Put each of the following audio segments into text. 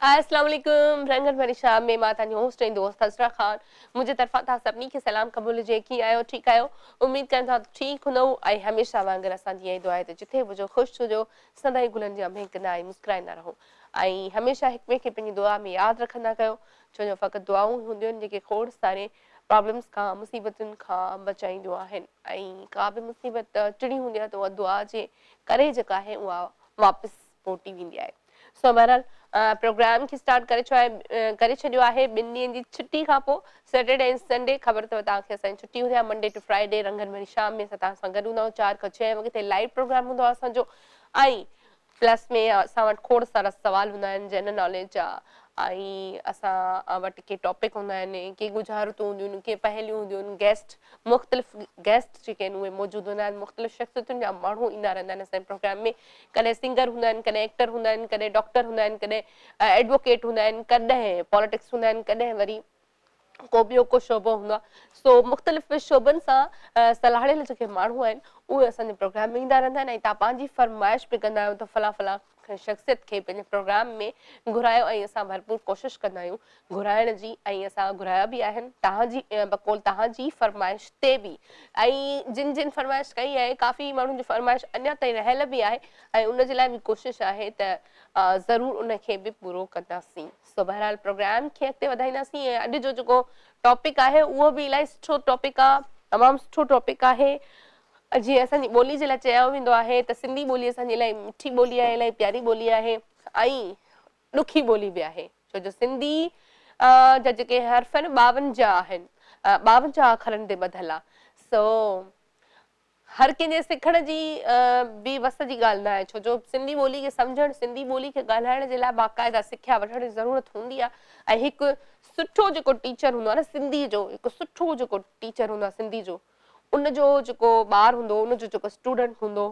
اسلام عليڪم رنگن ڀري شام ۾ مان توهان جي هوسٽ ۽ دوست عذرا خان منهنجي طرفان توهان سڀني کي سلام قبول هجي. ڪيئن آهيو؟ ٺيڪ آهيو؟ اميد ڪريان ٿا ته ٺيڪ هوندؤ ۽ هميشه وانگر اسان جي اها ئي دعا آهي ته جٿي به هجو خوش هجو، سدائين گلن جيان مهڪندا ۽ مسڪرائيندا رهو ۽ هميشه هڪ ٻئي کي پنهنجي دعا ۾ ياد رکندا ڪيو ڇو جو فقط دعائون ئي هونديون آهن جيڪي کوڙ ساري پرابلمس کان مصيبتن کان بچائينديون آهن ۽ ڪا به مصيبت اچڻي هوندي آهي ته اها دعا جي ڪري جيڪا آهي اها واپس موٽي ويندي آهي. سو بهرحال پروگرام کي اسٽارٽ ڪري ڇو آهي ڪري ڇڏيو آهي. ٻن ڏينهن جي ڇٽي کان پوء سيٽرڊي ۽ سنڊي خبر اٿو توهان کي اسان جي ڇٽي هوندي آهي. منڊي ٽو فرائيڊي رنگن ڀري شام ۾ اسان توهان سان گڏ هوندا آهيون. 4 کان 6 وڳي تائين لائيو پروگرام هوندو آهي اسان جو ۽ پلس ۾ اسان وٽ کوڙ سارا سوال هوندا آهن جنرل ناليج جا ۽ اسان وٽ ڪي ٽاپڪ هوندا آهن، ڪي ڳجهارتون هونديون آهن، ڪي پهيليون هونديون آهن، گيسٽ مختلف گيسٽ جيڪي آهن اهي موجود هوندا آهن، مختلف شخصيتن جا ماڻهو ايندا رهندا آهن اسان جي پروگرام ۾. ڪڏهن سنگر هوندا آهن، ڪڏهن ايڪٽر هوندا آهن، ڪڏهن ڊاڪٽر هوندا آهن، ڪڏهن ايڊووڪيٽ هوندا آهن، ڪڏهن پاليٽڪس هوندا آهن، ڪڏهن وري ڪو ٻيو ڪو شعبو هوندو آهي. سو مختلف شعبن سان سلهاڙيل جيڪي ماڻهو آهن اهي اسان جي پروگرام ۾ ايندا رهندا آهن ۽ توهان پنهنجي فرمائش به ڪندا آهيو ته فلان فلان شخصيت کي پنهنجي پروگرام ۾ گهرايو ۽ اسان ڀرپور ڪوشش ڪندا آهيون گهرائڻ جي ۽ اسان گهرايا به آهن توهان جي بقول توهان جي فرمائش تي به ۽ جن جن فرمائش ڪئي آهي ڪافي ماڻهن جي فرمائش اڃا تائين رهيل به آهي ۽ ان جي لاء به ڪوشش آهي ته ضرور ان کي به پورو ڪنداسين. سو بهرحال پروگرام کي اڳتي وڌائينداسين ۽ اڄ جو جيڪو ٽاپڪ آهي اهو به الاهي سٺو ٽاپڪ آهي تمام سٺو ٽاپڪ آهي. جيئن اسان جي ٻولي جي لاء چيو ويندو آهي ته سنڌي ٻولي اسان جي الاهي مٺي ٻولي آهي الاهي پياري ٻولي آهي ۽ ڏکي ٻولي به آهي ڇو جو سنڌي جا جيڪي حرف آهن 52 آهن 52 اکرن تي ٻڌل آهي سو هر ڪنهن جي سکڻ جي به وس جي ڳالهه نه آهي ڇو جو سنڌي ٻولي کي سمجهڻ سنڌي ٻولي کي ڳالهائڻ جي لاء باقاعده سکيا وٺڻ جي ضرورت هوندي آهي ۽ هڪ سٺو جيڪو ٽيچر هوندو آهي نه سنڌي جو هڪ سٺو جيڪو ٽيچر هوندو آهي سنڌي جو ان جو جيڪو ٻار هوندو، ان جو جيڪو اسٽوڊنٽ هوندو،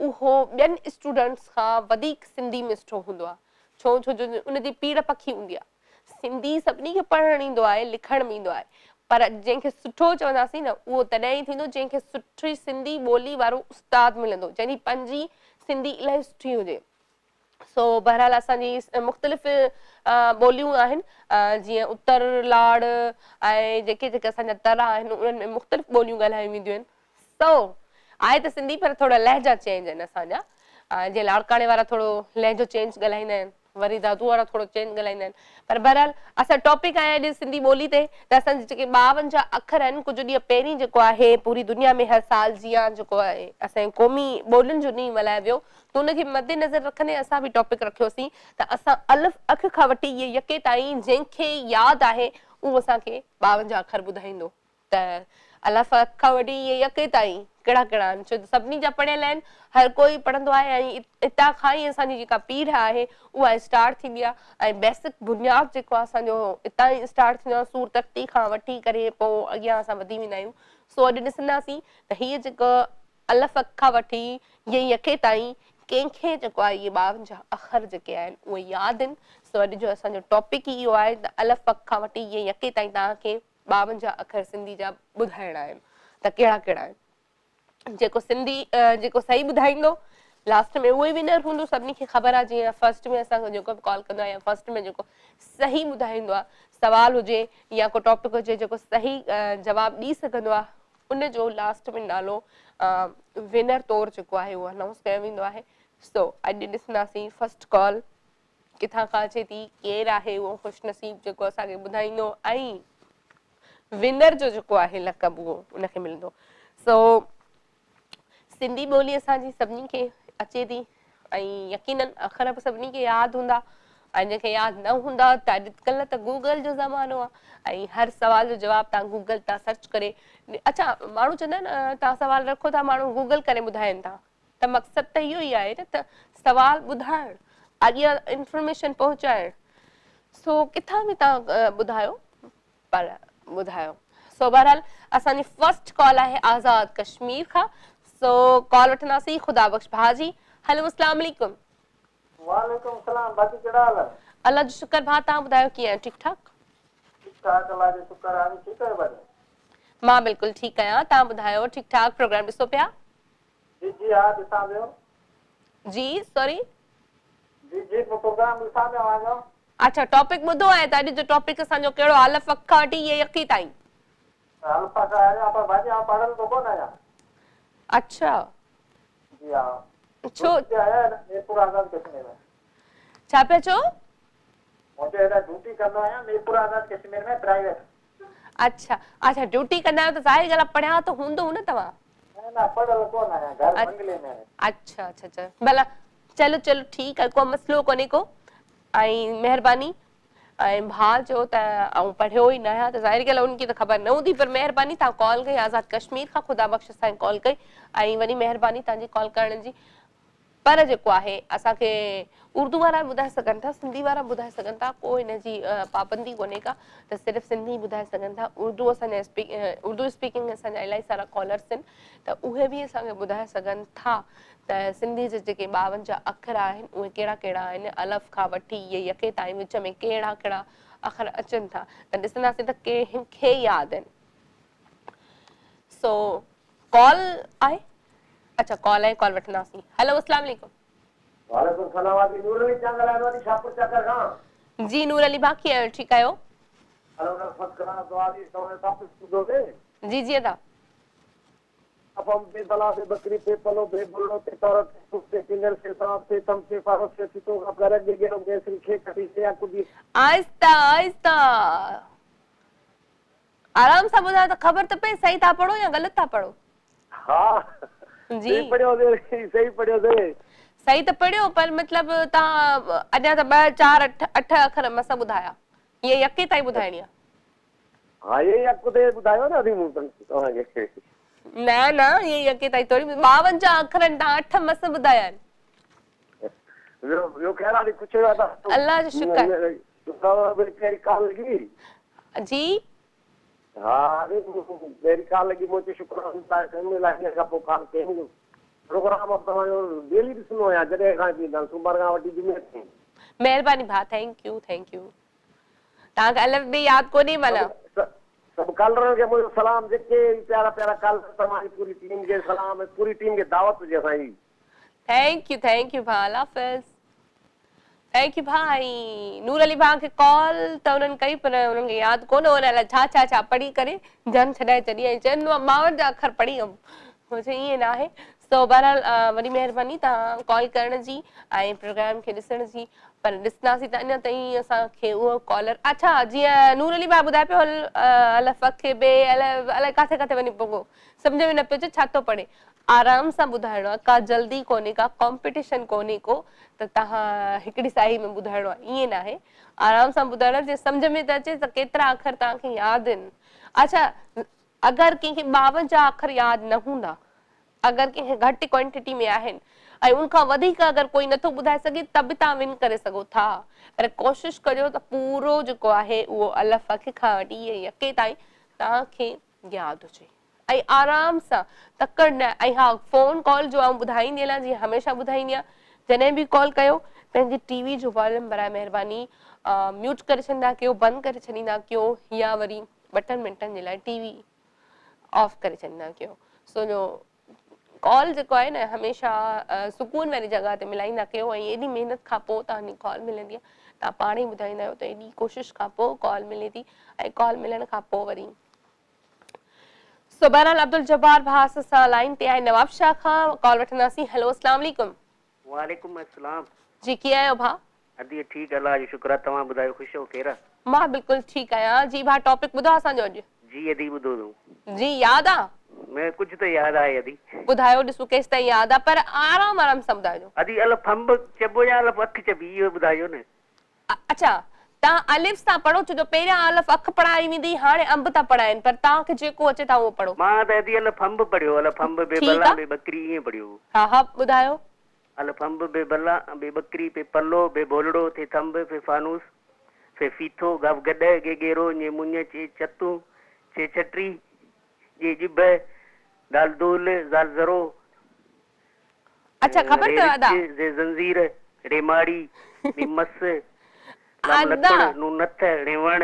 اهو ٻين اسٽوڊنٽس کان وڌيڪ سنڌي ۾ سٺو هوندو آهي. ڇو؟ ڇو جو ان جي پيڙهه پڪي هوندي آهي. سنڌي سڀني کي پڙهڻ ايندو آهي، لکڻ به ايندو آهي، پر جنهن کي سٺو چونداسين نه، اهو تڏهن ئي ٿيندو جنهن کي سٺي سنڌي ٻولي وارو استاد ملندو، جنهن جي پنهنجي سنڌي الاهي سٺي هجي. سو بهرحال اسان جي مختلف ٻوليون آهن جيئن اتر لاڙ ۽ جيڪي جيڪي اسان جا تر آهن انهن ۾ مختلف ٻوليون ڳالهايون وينديون آهن سو آهي ته سنڌي پر ٿورا لهجا چينج آهن اسان جا جيئن لاڙڪاڻي وارا ٿورو لهجو چينج ڳالهائيندا آهن وري دادو وارا ٿورو چينج ڳالهائيندا آهن پر بهرحال اسان ٽاپڪ آهي اڄ سنڌي ٻولي تي ته اسان جي جيڪي 52 اکر آهن ڪجهه ڏينهن پهرين جيڪو آهي پوري دنيا ۾ هر سال جيان جيڪو آهي اسان جي قومي ٻولين جو ڏينهن ملهايو ويو ته ان کي مد نظر رکندي اسان به ٽاپڪ رکيوسين ته اسان الف اک کان وٺي ي يڪي تائين جنهن کي ياد آهي اهو اسان کي 52 اکر ٻڌائيندو ته الف اک کان وٺي ي يڪي تائين ڪهڙا ڪهڙا آهن ڇو ته سڀني جا پڙهيل آهن هر ڪوئي پڙهندو آهي ۽ اتان کان ئي اسان جي جيڪا پيڙهه آهي اها اسٽارٽ ٿيندي آهي ۽ بيسڪ بنياد جيڪو آهي اسان جو اتان ئي اسٽارٽ ٿيندو آهي صور تختي کان وٺي ڪري پوء اڳيان اسان وڌي ويندا آهيون سو اڄ ڏسنداسين ته هيء جيڪو الف اک کان وٺي ي يڪي تائين ڪنهن کي جيڪو آهي اهي 52 اکر جيڪي آهن اهي ياد آهن. سو اڄ جو اسان جو ٽاپڪ ئي اهو آهي ته الف اک کان وٺي ي يڪي تائين توهان کي 52 اکر سنڌي جا ٻڌائڻا آهن ته ڪهڙا ڪهڙا آهن. جيڪو سنڌي جيڪو صحيح ٻڌائيندو لاسٽ ۾ اهو ئي ونر هوندو. سڀني کي خبر آهي جيئن فرسٽ ۾ اسان کي جيڪو به ڪال ڪندو آهي يا فرسٽ ۾ جيڪو صحيح ٻڌائيندو آهي سوال هجي يا ڪو ٽاپڪ هجي جيڪو صحيح جواب ڏئي سگهندو آهي ان جو لاسٽ ۾ نالو ونر طور جيڪو آهي اهو انائونس ڪيو ويندو آهي. سو اڄ ڏسنداسين فرسٽ ڪال ڪٿان کان اچي ٿي، ڪير آهي اهو خوش نصيب جيڪو اسان کي ٻڌائيندو ۽ ونر جو جيڪو آهي لقب اهو ان کي ملندو. سو سنڌي ٻولي اسان جي سڀني کي اچي ٿي ۽ يقينن اکر به سڀني کي ياد هوندا ۽ جنهن کي ياد نه هوندا ته اڄڪلهه ته گوگل جو زمانو آهي ۽ هر سوال جو جواب توهان گوگل تان سرچ ڪري اڇا ماڻهو چوندا آهن توهان سوال رکو ٿا ماڻهو گوگل ڪري ٻڌائين ٿا ته مقصد ته اهو ئي آهي نه ته سوال ٻڌائڻ اڳيان انفارميشن پهچائڻ سو ڪٿان به توهان ٻڌايو پر ٻڌايو. سو بهرحال اسان جي فرسٽ ڪال آهي آزاد ڪشمير کان سو ڪال وٺنداسين خدا بخش ڀاء جي هيلو اسلام عليڪم. وعليڪم السلام باجي ڪهڙا حال آهن. الله جو شڪر ڀاء توهان ٻڌايو ڪيئن آهيو ٺيڪ ٺاڪ. ٺيڪ ٺاڪ الله جو شڪر آهي ٺيڪ آهيو باجي. مان بلڪل ٺيڪ آهيان توهان ٻڌايو ٺيڪ ٺاڪ پروگرام ڏسو پيا. جي جي ها ڏسان پيو. جي سوري. جي جي پروگرام ڏسان پيو اوهان جو. اڇا ٽاپڪ ٻڌو آهي ته اڄ جو ٽاپڪ اسان جو ڪهڙو آهي الف اک کان وٺي يي يڪي تائين. الف کان آهيان پر باجي آئون پڙهيل ته ڪونه آهيان. اڇا. جي ها. ڇو؟ ڊيوٽي تي آهيان ميرپور آزاد ڪشمير ۾. ڇا پيا چئو؟ مون چيو هيڏانهن ڊيوٽي ڪندو آهيان ميرپور آزاد ڪشمير ۾ پرائيويٽ. اڇا اڇا ڊيوٽي ڪندا آهيو ته ظاهري ڳالهه آهي پڙهيا ته هوندو نه توهان. نه نه پڙهيل ڪونه آهيان گهر بنگلي ۾ آهي. اڇا اڇا اڇا ڀلا چلو چلو ٺيڪ آهي ڪو مسئلو ڪونهي ڪو ۽ مهرباني ۽ ڀاء چيو ته آئون پڙهيو ئي نه آهيان ته ظاهري ڳالهه آهي ان کي ته خبر نه هوندي پر مهرباني توهان ڪال ڪئي آزاد ڪشمير کان خدا بخش سائين ڪال ڪئي ۽ وڏي مهرباني توهان جي ڪال ڪرڻ جي پر جيڪو آهي اسان کي اردو وارا به ٻڌائي سگهن ٿا سنڌي وارا به ٻڌائي سگهن ٿا ڪو ان جي پابندي ڪونهي ڪا ته صرف سنڌي ٻڌائي سگهن ٿا اردو اسان جا اردو اسپيڪنگ اسان جا الاهي سارا ڪالرس آهن ته اهي به اسان کي ٻڌائي سگهن ٿا ته سنڌي جا جيڪي 52 اکر آهن اهي ڪهڙا ڪهڙا آهن الف کان وٺي يي يڪي تائين وچ ۾ ڪهڙا ڪهڙا اکر اچن ٿا ته ڏسنداسين ته ڪنهن کي ياد آهن سو ڪال آهي اڇا ڪال آهي ڪال وٺنداسين هيلو اسلام عليڪم. وعليڪم سلام باجي نور علي چانگ ڳالهايان ٿو باجي شاهپور چاڪر کان. جي نور علي ڀاء ڪيئن آهيو ٺيڪ آهيو. الحمدلله فرسٽ ڪلاس دعا جي توهان جو ٽاپڪ ٻڌو سي. جي جي ادا. الف انب ب بلا ب ٻڪري پ پلو ڀ ڀولڙو ت تارو ٽ ٽوڪ ٽ ٽينگهر س سانپ ث ٿنڀ ف فانوس ف ڦيٿو غ گهر ڳ ڳيرو ڱ کي کٽي س يا ڪجي. آهسته آهسته آرام سان ٻڌايو ته خبر ته پئي صحيح ٿا پڙهو يا غلط ٿا پڙهو. ها جي. صحيح پڙهيوسي صحيح پڙهيوسي. صحيح ته پڙهيو پر مطلب توهان اڃا ته ٻه چار اٺ اٺ اکر مس ٻڌايا يي يڪي تائين ٻڌائڻي آ. ها يي يڪو تي ٻڌايو نه اڌي مون توهان کي. نه نه يي يڪي تائين ٿوري 52 اکر آهن توهان اٺ مس ٻڌايا آهن. ٻيو ٻيو خير آ خوش آهيو ته. الله جو شڪر. پهرين ڪال لڳي. جي. ها پهرين ڪال لڳي مون چيو شڪر الله ڪيم الائي ان کان پوء ڪال ڪيم پروگرام توهان جو ڊيلي ڏسندو آهيان جڏهن کان ٿيندا آهن سومر کان وٺي جمعي تائين. مهرباني ڀاء thank you thank you توهان کي الف به ياد ڪونهي معنيٰ. سڀ ڪالرن کي منهنجو سلام جيڪي پيارا پيارا ڪالر توهان جي پوري ٽيم کي سلام ۽ پوري ٽيم کي دعوت هجي اسان جي. Thank you thank you ڀاء الله حافظ. Thank you ڀاء ۽ نور علي ڀاء کي ڪال ته انهن ڪئي پر انهن کي ياد ڪونه هو الائي ڇا ڇا ڇا پڙهي ڪري جان ڇڏائي ڇڏي ۽ چين 52 اکر پڙهي ويم مون چيو ائين ناهي سو بهرحال وڏي مهرباني توهان ڪال ڪرڻ جي ۽ پروگرام کي ڏسڻ جي پر ڏسنداسين ته اڃا تائين اسان کي اهو ڪالر اڇا جيئن نور علي ڀاء ٻڌائي پيو الف اک بي الائي ڪاٿي ڪاٿي وڃي پڳو سمجهه ۾ نه پيو اچي ڇا ٿو پڙهي آرام سان ٻڌائڻو آهي ڪا جلدي ڪونهي ڪا ڪامپيٽيشن ڪونهي ڪو ته توهان هڪڙي ساهي ۾ ٻڌائڻو آهي ائين ناهي آرام سان ٻڌائڻو آهي جيئن سمجهه ۾ ته اچي ته ڪيترا اکر توهان کي ياد آهن اڇا اگر ڪنهن کي 52 اکر ياد نه هوندا اگر ڪنهن کي گهٽ ڪوانٽيٽي ۾ آهن ۽ ان کان وڌيڪ اگر ڪوئي نٿو ٻڌائي سگهي ته به توهان ون ڪري سگهو ٿا پر ڪوشش ڪريو ته پورو جيڪو آهي اهو الف اک کان وٺي يڪي تائين توهان کي ياد هجي ۽ آرام سان تڪڙ نه ۽ ها فون ڪال جو آئون ٻڌائيندي هلان جيئن هميشه ٻڌائيندي آهيان جڏهن به ڪال ڪيو پنهنجي ٽي وي جو واليوم برائي مهرباني ميوٽ ڪري ڇڏيندا ڪيو بند ڪري ڇڏيندا ڪيو يا وري ٻه ٽن منٽن جي لاء ٽي وي آف ڪري ڇڏيندا ڪيو سو جو ڪال جيڪو آهي نه هميشه سڪون واري جڳهه تي ملائيندا ڪيو ۽ ايڏي محنت کان پوء توهان جي ڪال ملندي آهي توهان پاڻ ئي ٻڌائيندا آهيو ته ايڏي ڪوشش کان پوء ڪال ملي ٿي ۽ ڪال ملڻ کان پوء وري سو بهرحال عبدالجبار ڀاء اسان سان لائين تي آهي نوابشاهه کان ڪال وٺنداسين هيلو اسلام عليڪم. وعليڪم السلام. جي ڪيئن آهيو ڀاء. ادي ٺيڪ الله جو شڪر آ توهان ٻڌايو خوش آهيو خير آ. مان بلڪل ٺيڪ آهيان جي ڀاء ٽاپڪ ٻڌو اسان جو اڄ. جي ادي ٻڌو اٿئون. جي ياد آ. ۾ ڪجهه ته ياد آهي ادي. ٻڌايو ڏسون ڪيستائين ياد آ پر آرام آرام سان ٻڌائجو. ادي الف انب چئبو يا الف اک چئبي اهو ٻڌايو نه. اڇا توهان الف سان پڙهو ڇو جو پهريان الف اک پڙهائي ويندي هاڻي انب ٿا پڙهائين پر توهان کي جيڪو اچي توهان اهو پڙهو. مان ته ادي الف انب پڙهيو الف انب ب ٺيڪ بلا آ. ب ٻڪري ائين پڙهيو هو. ها ها ٻڌايو. الف انب ب بلا ب ٻڪري پ پلو ڀ ڀولڙو ٿ ٿنڀ ف فانوس ف ڦيٿو گ گڏهه ڳ ڳيرو ڃ مڃ چ چتون ڇ ڇٽري ڄ ڄڀ د دول ذ ذرو اڇا خبر ري اٿو ادا. رڇ، ز زنجير، ڙ ماڙي، م مس، لام ادا. لڪڙ، ن نٿ، ڻ وڻ،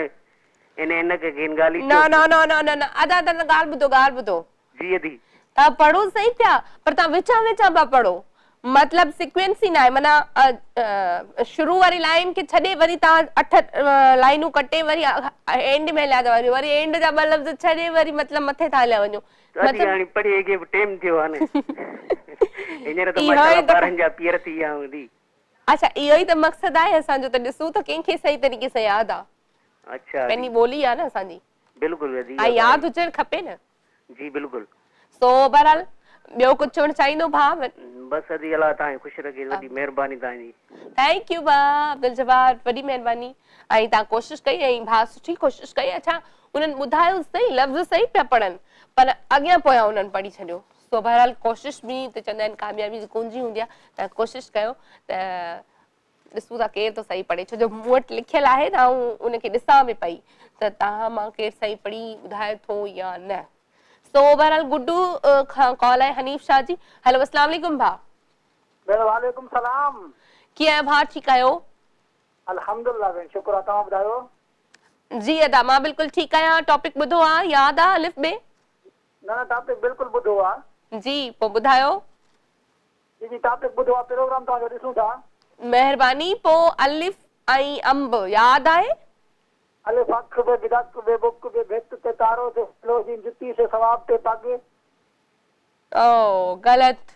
ن عينڪ، غ غاليچو. نه نه نه نه نه نه ادا ادا ڳالهه ٻڌو ڳالهه ٻڌو. جي ادي. توهان پڙهو صحيح پيا پر توهان وچان وچان پيا پڙهو. مطلب سيڪوئنس ئي ناهي معنيٰ شروع واري لائين کي ڇڏي وري توهان اٺ لائينون ڪٽي وري اينڊ ۾ هليا ٿا وڃو وري اينڊ جا ٻه لفظ ڇڏي وري مطلب مٿي ٿا هليا وڃو ادي هاڻي پڙهي کي به ٽيم ٿيو آهي نه هينئر ته ماشاءالله ٻارن جا پيئر ٿي ويا آهيون ادي. اڇا اهو ئي ته مقصد آهي اسان جو ته ڏسون ته ڪنهن کي صحيح طريقي سان ياد آ. اڇا ادي. پنهنجي ٻولي آ نه اسان جي. بلڪل ادي ۽ ياد هجڻ کپي نه. جي بلڪل. سو بهرحال ٻيو ڪجهه چوڻ چاهيندو ڀاء. بس ادي الله توهان کي خوش رکي وڏي مهرباني توهان جي. Thank you ڀاء عبدالجبار وڏي مهرباني ۽ توهان ڪوشش ڪئي ۽ ڀاء سٺي ڪوشش ڪئي اڇا انهن ٻڌايو صحيح لفظ صحيح پيا پڙهن پر اڳيان پويان انهن پڙهي ڇڏيو سو بهرحال ڪوشش به ته چوندا آهن ڪاميابي جي ڪنجي هوندي آهي توهان ڪوشش ڪيو ته ڏسون ٿا ڪير ٿو صحيح پڙهي ڇو جو مون وٽ لکيل آهي ته آئون ان کي ڏسان به پئي ته توهان مان ڪير صحيح پڙهي ٻڌائي ٿو يا نه سو بهرحال گڊو کان ڪال آهي حنيف شاهه جي هيلو اسلام عليڪم ڀاء. ڀيڻ وعليڪم سلام. ڪيئن آهيو ڀاء ٺيڪ آهيو. الحمدلله ڀيڻ شڪر آ توهان ٻڌايو. جي ادا مان بلڪل ٺيڪ آهيان ٽاپڪ ٻڌو آ ياد آ الف بي. نه نه ٽاپڪ بلڪل ٻڌو آ. جي پوء ٻڌايو. جي جي ٽاپڪ ٻڌو آ پروگرام توهان جو ڏسون ٿا. مهرباني پو الف ۽ انب ياد آهي؟ الف اک ب بدڪ ب بڪ ڀ ڀت ت تارو ث ٿيلهو ج جتي ث ثواب پ پڳ. او غلط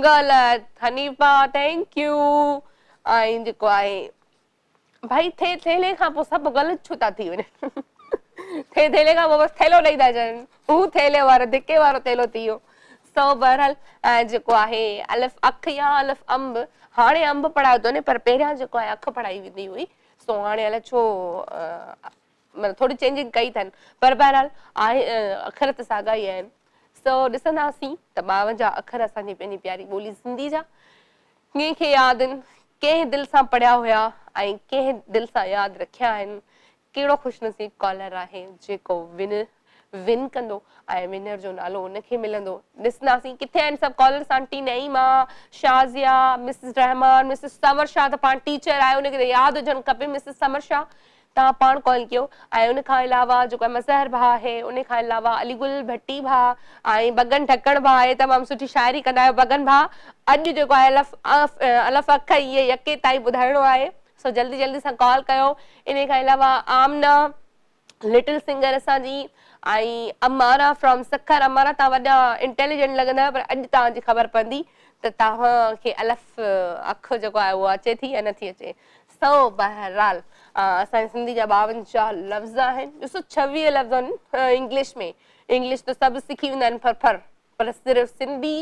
غلط حنيف ڀاء thank you ۽ جيڪو آهي ڀائي ٿي ٿيلهي کان پوء سڀ غلط ڇو ٿا ٿي وڃن ٿي ٿيلهي کان پوء بس ٿيلهو ڏئي ٿا ڇڏن هو ٿيلهي وارو ڌڪي وارو ٿيلهو ٿي ويو سو بهرحال جيڪو آهي الف اک يا الف انب هاڻي انب پڙهايو ٿو وڃي پر پهريان جيڪو آهي اک پڙهائي ويندي هئي سو هاڻي الائي ڇو مطلب ٿوري چينجنگ ڪئي اٿن پر بهرحال آهي اکر ته ساڳا ئي آهن سو ڏسنداسين ته 52 اکر اسان جي پنهنجي پياري ٻولي سنڌي جا ڪنهن کي ياد آهن، ڪنهن دل سان پڙهيا هيا ۽ ڪنهن دل سان ياد رکيا آهن، ڪهڙو خوش نصيب ڪالر آهي جيڪو ون ون ڪندو ۽ ونر جو نالو ان کي ملندو، ڏسنداسين ڪٿي آهن سڀ callers aunty Naeema, Shazia, Mrs Rehman, Mrs Samar Shah ته پاڻ ٽيچر آهي ان کي ته ياد هجڻ کپي مسز ثمر شاهه توهان پاڻ ڪال ڪيو ۽ ان کان علاوه جيڪو آهي مظهر ڀاء آهي ان کان علاوه علي گل ڀٽي ڀاء ۽ بگن ڍڪڻ ڀاء آهي تمام سٺي شاعري ڪندا آهيو بگن ڀاء اڄ جيڪو آهي الف الف اک اي يڪي تائين ٻڌائڻو آهي سو جلدي جلدي سان ڪال ڪيو ان کان علاوه آمنه لٽل سنگر اسان جي ۽ امارا فرام سکر امارا توهان وڏا انٽيليجنٽ لڳندا آهيو پر اڄ توهان جي خبر پوندي ته توهان کي الف اک جيڪو آهي اهو اچي ٿي يا نٿي اچي سو بهرحال اسان جي سنڌي جا 52 لفظ آهن ڏسو 26 لفظ آهن انگلش ۾ انگلش ته سڀ سکي ويندا آهن ڦر ڦر پر صرف سنڌي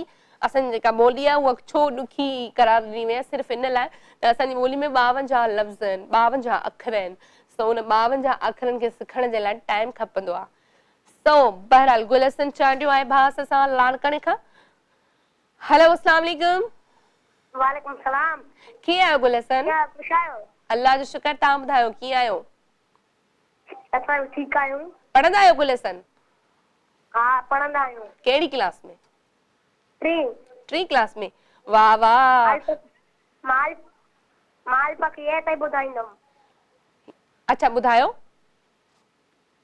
اسان جي جيڪا ٻولي آهي اها ڇو ڏکي قرار ڏني وئي آهي صرف ان لاء ته اسان جي ٻولي ۾ 52 لفظ آهن 52 اکر آهن سو ان 52 اکرن کي سکڻ جي لاء ٽائيم کپندو آهي سو بهرحال گل حسن چانڊيو آهي ڀاء اسان سان لاڙڪاڻي کان هلو اسلام عليڪم. وعليڪم السلام. ڪيئن آهيو گل حسن؟ ڪيئن آهيو خوش آهيو؟ الله جو شڪر توهان ٻڌايو ڪيئن آهيو؟ اسان به ٺيڪ آهيون. پڙهندا آهيو گل حسن؟ ها پڙهندا آهيون. ڪهڙي ڪلاس ۾؟ ٽين. ٽين ڪلاس ۾ واه واه. مان الف اک يي تائين ٻڌائيندم. اڇا ٻڌايو.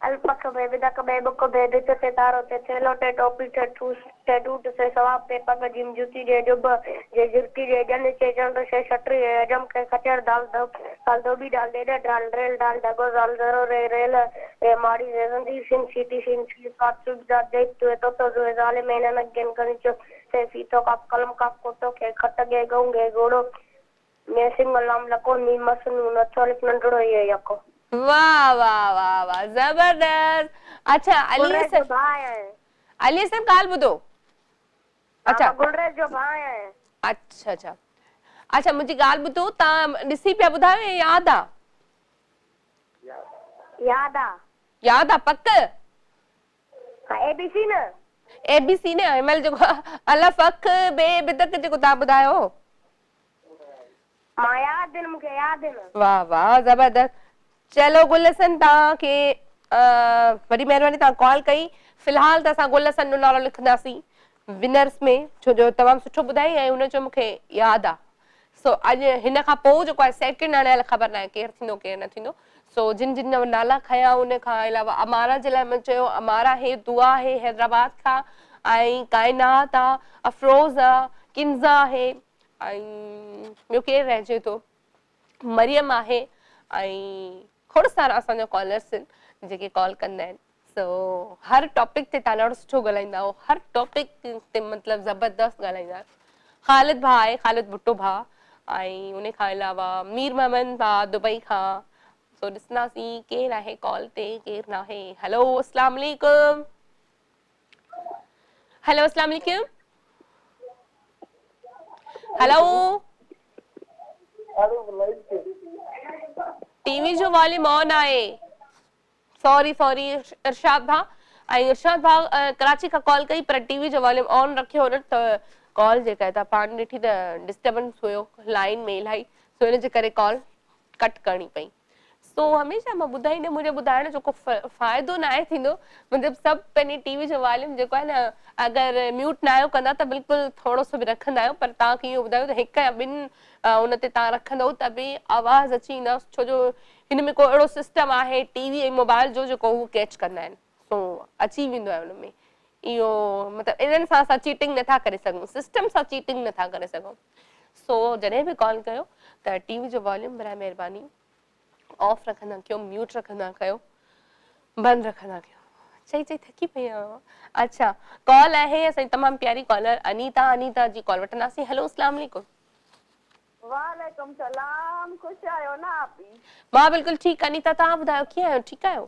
الف اک ب بدڪ ب بڪ ڀ ڀت ت تارو ٿ ٿيلهو ٽ ٽوپي ٺ ٺوس ٺ ٺوٺ ث ثواب پ پڳ ج جتي ڄ ڄڀ جھ جهرڪي ڄ ڄڃ چ چنڊ ڇ ڇٽري ه حجم ک خچر ڌ دال ڌوٻي ڍ ڏيڏر ڍ ريل ڍ ڍڳو ذ ذرو ر ريل ر ماڙي ز زنجير ش سيٽي ش شير ص صوبيدار ج جت طوطو ظ ظالم ن نگ گ غنچو ث ڦيٿو ق قلم ق ڪوٽو خ کٽ گ ڳئون گھ گهوڙو م سڱ ل لڪو ن مس ن نڇو الف ننڍڙو ي يڪو. واه واه واه واه زبردست اڇا علي گلريز جو ڀاء آهيان. علي حسن ڳالهه ٻڌو ها اڇا مان گلريز جو ڀاء آهيان. اڇا اڇا اڇا منهنجي ڳالهه ٻڌو توهان ڏسي پيا ٻڌايو يا ياد آ؟ ياد آ. ياد آ پڪ؟ ها اي بي سي نه. اي بي سي نه هن مهل جيڪو الف اک بي بدڪ جيڪو توهان ٻڌايو. مان ياد آهن مون کي ياد آهن. واه واه زبردست چلو گل حسن توهان کي وڏي مهرباني توهان ڪال ڪئي في الحال ته اسان گل حسن جو نالو لکنداسين ونرس ۾ ڇو جو تمام سٺو ٻڌائي ۽ هن جو مون کي ياد آ سو اڄ هن کان پوء جيڪو آهي سيڪنڊ هاڻي الائي خبر ناهي ڪير ٿيندو ڪير نه ٿيندو سو جن جن جا نالا کنيا ان کان علاوه امارا جي لاء مان چيو امارا آهي دعا آهي حيدرآباد کان ۽ ڪائنات آ افروز آ ڪنزا آهي. ۽ ٻيو ڪير رهجي ٿو مريم آهي ۽ کوڙ سارا اسان جا ڪالرس آهن جيڪي ڪال ڪندا آهن سو هر ٽاپڪ تي توهان ڏاڍو سٺو ڳالهائيندا آهيو هر ٽاپڪ تي مطلب زبردست ڳالهائيندا آهيو خالد ڀاء آهي خالد ڀٽو ڀاء ۽ ان کان علاوه مير محمد ڀاء دبئي کان سو ڏسنداسين ڪير آهي ڪال تي ڪير ناهي هلو اسلام عليڪم هلو اسلام عليڪم هلو ٽي وي جو واليوم آن آهي سوري سوري ارشاد ڀاء ۽ ارشاد ڀاء ڪراچي کان ڪال ڪئي پر ٽي وي جو واليوم آن رکيو هن ته ڪال جيڪا آهي پاڻ ڏٺي ته ڊسٽربنس هيو لائن ۾ الاهي سو ان جي ڪري ڪال ڪٽ ڪرڻي پئي سو هميشه مان ٻڌائيندي منهنجي ٻڌائڻ جو ڪو فائدو ناهي ٿيندو مطلب سڀ پنهنجي ٽي وي جو واليوم جيڪو آهي نه اگر ميوٽ ناهيو ڪندا ته بلڪل ٿورو سو به رکندا آهيو پر توهان کي اهو ٻڌايو ته هڪ يا ٻن ان تي توهان رکندؤ ته به آواز اچي ويندا ڇو جو هن ۾ ڪو اهڙو سسٽم آهي ٽي وي ۽ موبائل جو جيڪو هو ڪيچ ڪندا آهن سو اچي ويندو آهي ان ۾ اهو مطلب انهن سان اسان چيٽنگ نٿا ڪري سگهون سسٽم سان چيٽنگ نٿا ڪري سگهون سو جڏهن به ڪال ڪيو ته ٽي وي جو واليوم برائي مهرباني آف رکندا ڪيو ميوٽ رکندا ڪيو بند رکندا ڪيو چئي چئي ٿڪي پئي آهيان اڇا ڪال آهي اسان جي تمام پياري ڪالر انيتا انيتا جي ڪال وٺنداسين هلو اسلام عليڪم. وعليڪم سلام خوش آهيو نه آپي. مان بلڪل ٺيڪ انيتا توهان ٻڌايو ڪيئن آهيو ٺيڪ آهيو.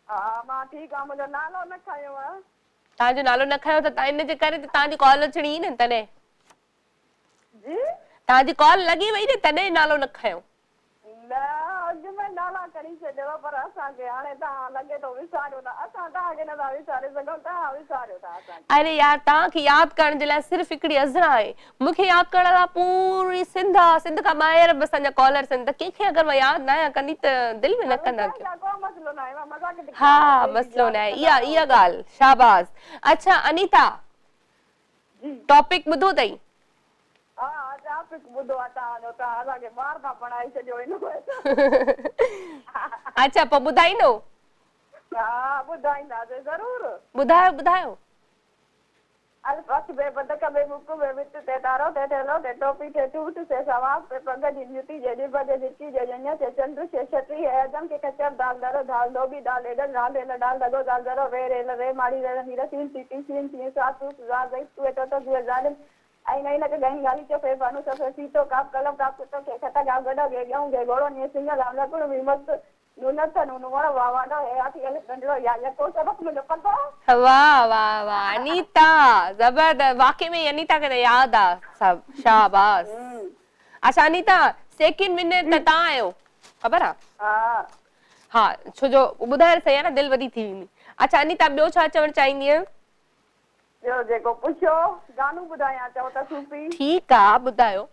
ها مان ٺيڪ آهيان منهنجو نالو نه کنيو. توهان جو نالو نه کنيو ته ان جي ڪري ته توهان جي ڪال اچڻي ئي نه تڏهن. جي. توهان جي ڪال لڳي وئي نه تڏهن نالو نه کنيو. نه اڳ ۾ نالا کڻي ڇڏيو پر اسان کي هاڻي توهان لڳي ٿو وساريو ٿا اسان توهان کي نٿا وساري سگهون توهان وساريو ٿا اسان کي. اري يار توهان کي ياد ڪرڻ جي لاء صرف هڪڙي عذرا آهي مون کي ياد ڪرڻ لاء پوري سنڌ آ سنڌ کان ٻاهر به اسان جا ڪالرس آهن ته ڪنهن کي اگر مان ياد ناهيان ڪندي ته دل ۾ نه ڪندا ڪيو. ڪو مسئلو ناهي مان مذاق ٿي ها ڪيان مسئلو ناهي اها اها ڳالهه شاباس اڇا انيتا جي. ٽاپڪ ٻڌو اٿئي. ها ها ٽاپڪ ٻڌو آ توهان جو توهان اسان کي ٻار ٿا بڻائي ڇڏيو هن وقت. اڇا پوء ٻڌائيندو. ها ٻڌائينداسين ضرور. ٻڌايو ٻڌايو. الف اک ب بدڪ ڀ ٻڪ ڀ ڀت ت تارو ت ٿيلهو ٽ ٽوپي ٺ ٺوٺ س صواف پ پڳ ڄ جتي ڄ ڄڀ ڄ جهرڪي ڄ ڄڃ چ چنڊ ڇ ڇٽي ه حجم ک خچر د در ڌ ڌوٻي ڏ ڏيڏر ڻ ڍيل ڍ ڍڳو ذ ذرو و ريل ر ماڙي ر رنڌير س سيٽي ش شينهن ص صوف ظ ضعيف ط طوطو ظ ظالم ع عينڪ ڱ غاليچو ف فانوس ف ڦيٿو ق قلم ق ڪتو ق خط گ گڏهه ڳ ڳئون گھ گهوڙو ڃ سڱ ل لڪڻ م مست ن نٿ ن نوڻ و وانڍو ه هاٿي الف ننڍڙو ي يڪو سبق منهنجو پڪو. واه واه واه انيتا زبردست واقعي ۾ انيتا کي ته ياد آ سڀ شاباس اڇا انيتا سيڪنڊ ونر ته توهان آهيو خبر آ ها ها ڇو جو ٻڌائڻ صحيح آ نه دل وڏي ٿي ويندي اڇا انيتا ٻيو ڇا چوڻ چاهيندينء. ٻيو جيڪو پڇو گانو ٻڌايان چئو ته صوفي. ٺيڪ آ ٻڌايو.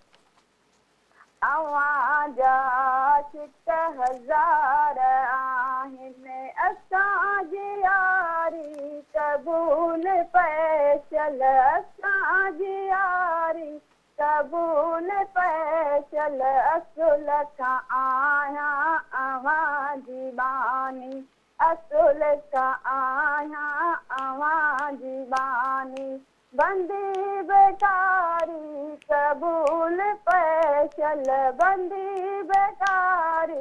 اوهان جا عاشق هزار آهن اسان جي ياري قبول پئي شل اسان جي ياري قبول پئي شل اصل کان آهيان اوهان جي ٻانهي اصل کان آهيان اوهان جي ٻانهي بندي بيڪاري قبول پئي شل بندي بيڪاري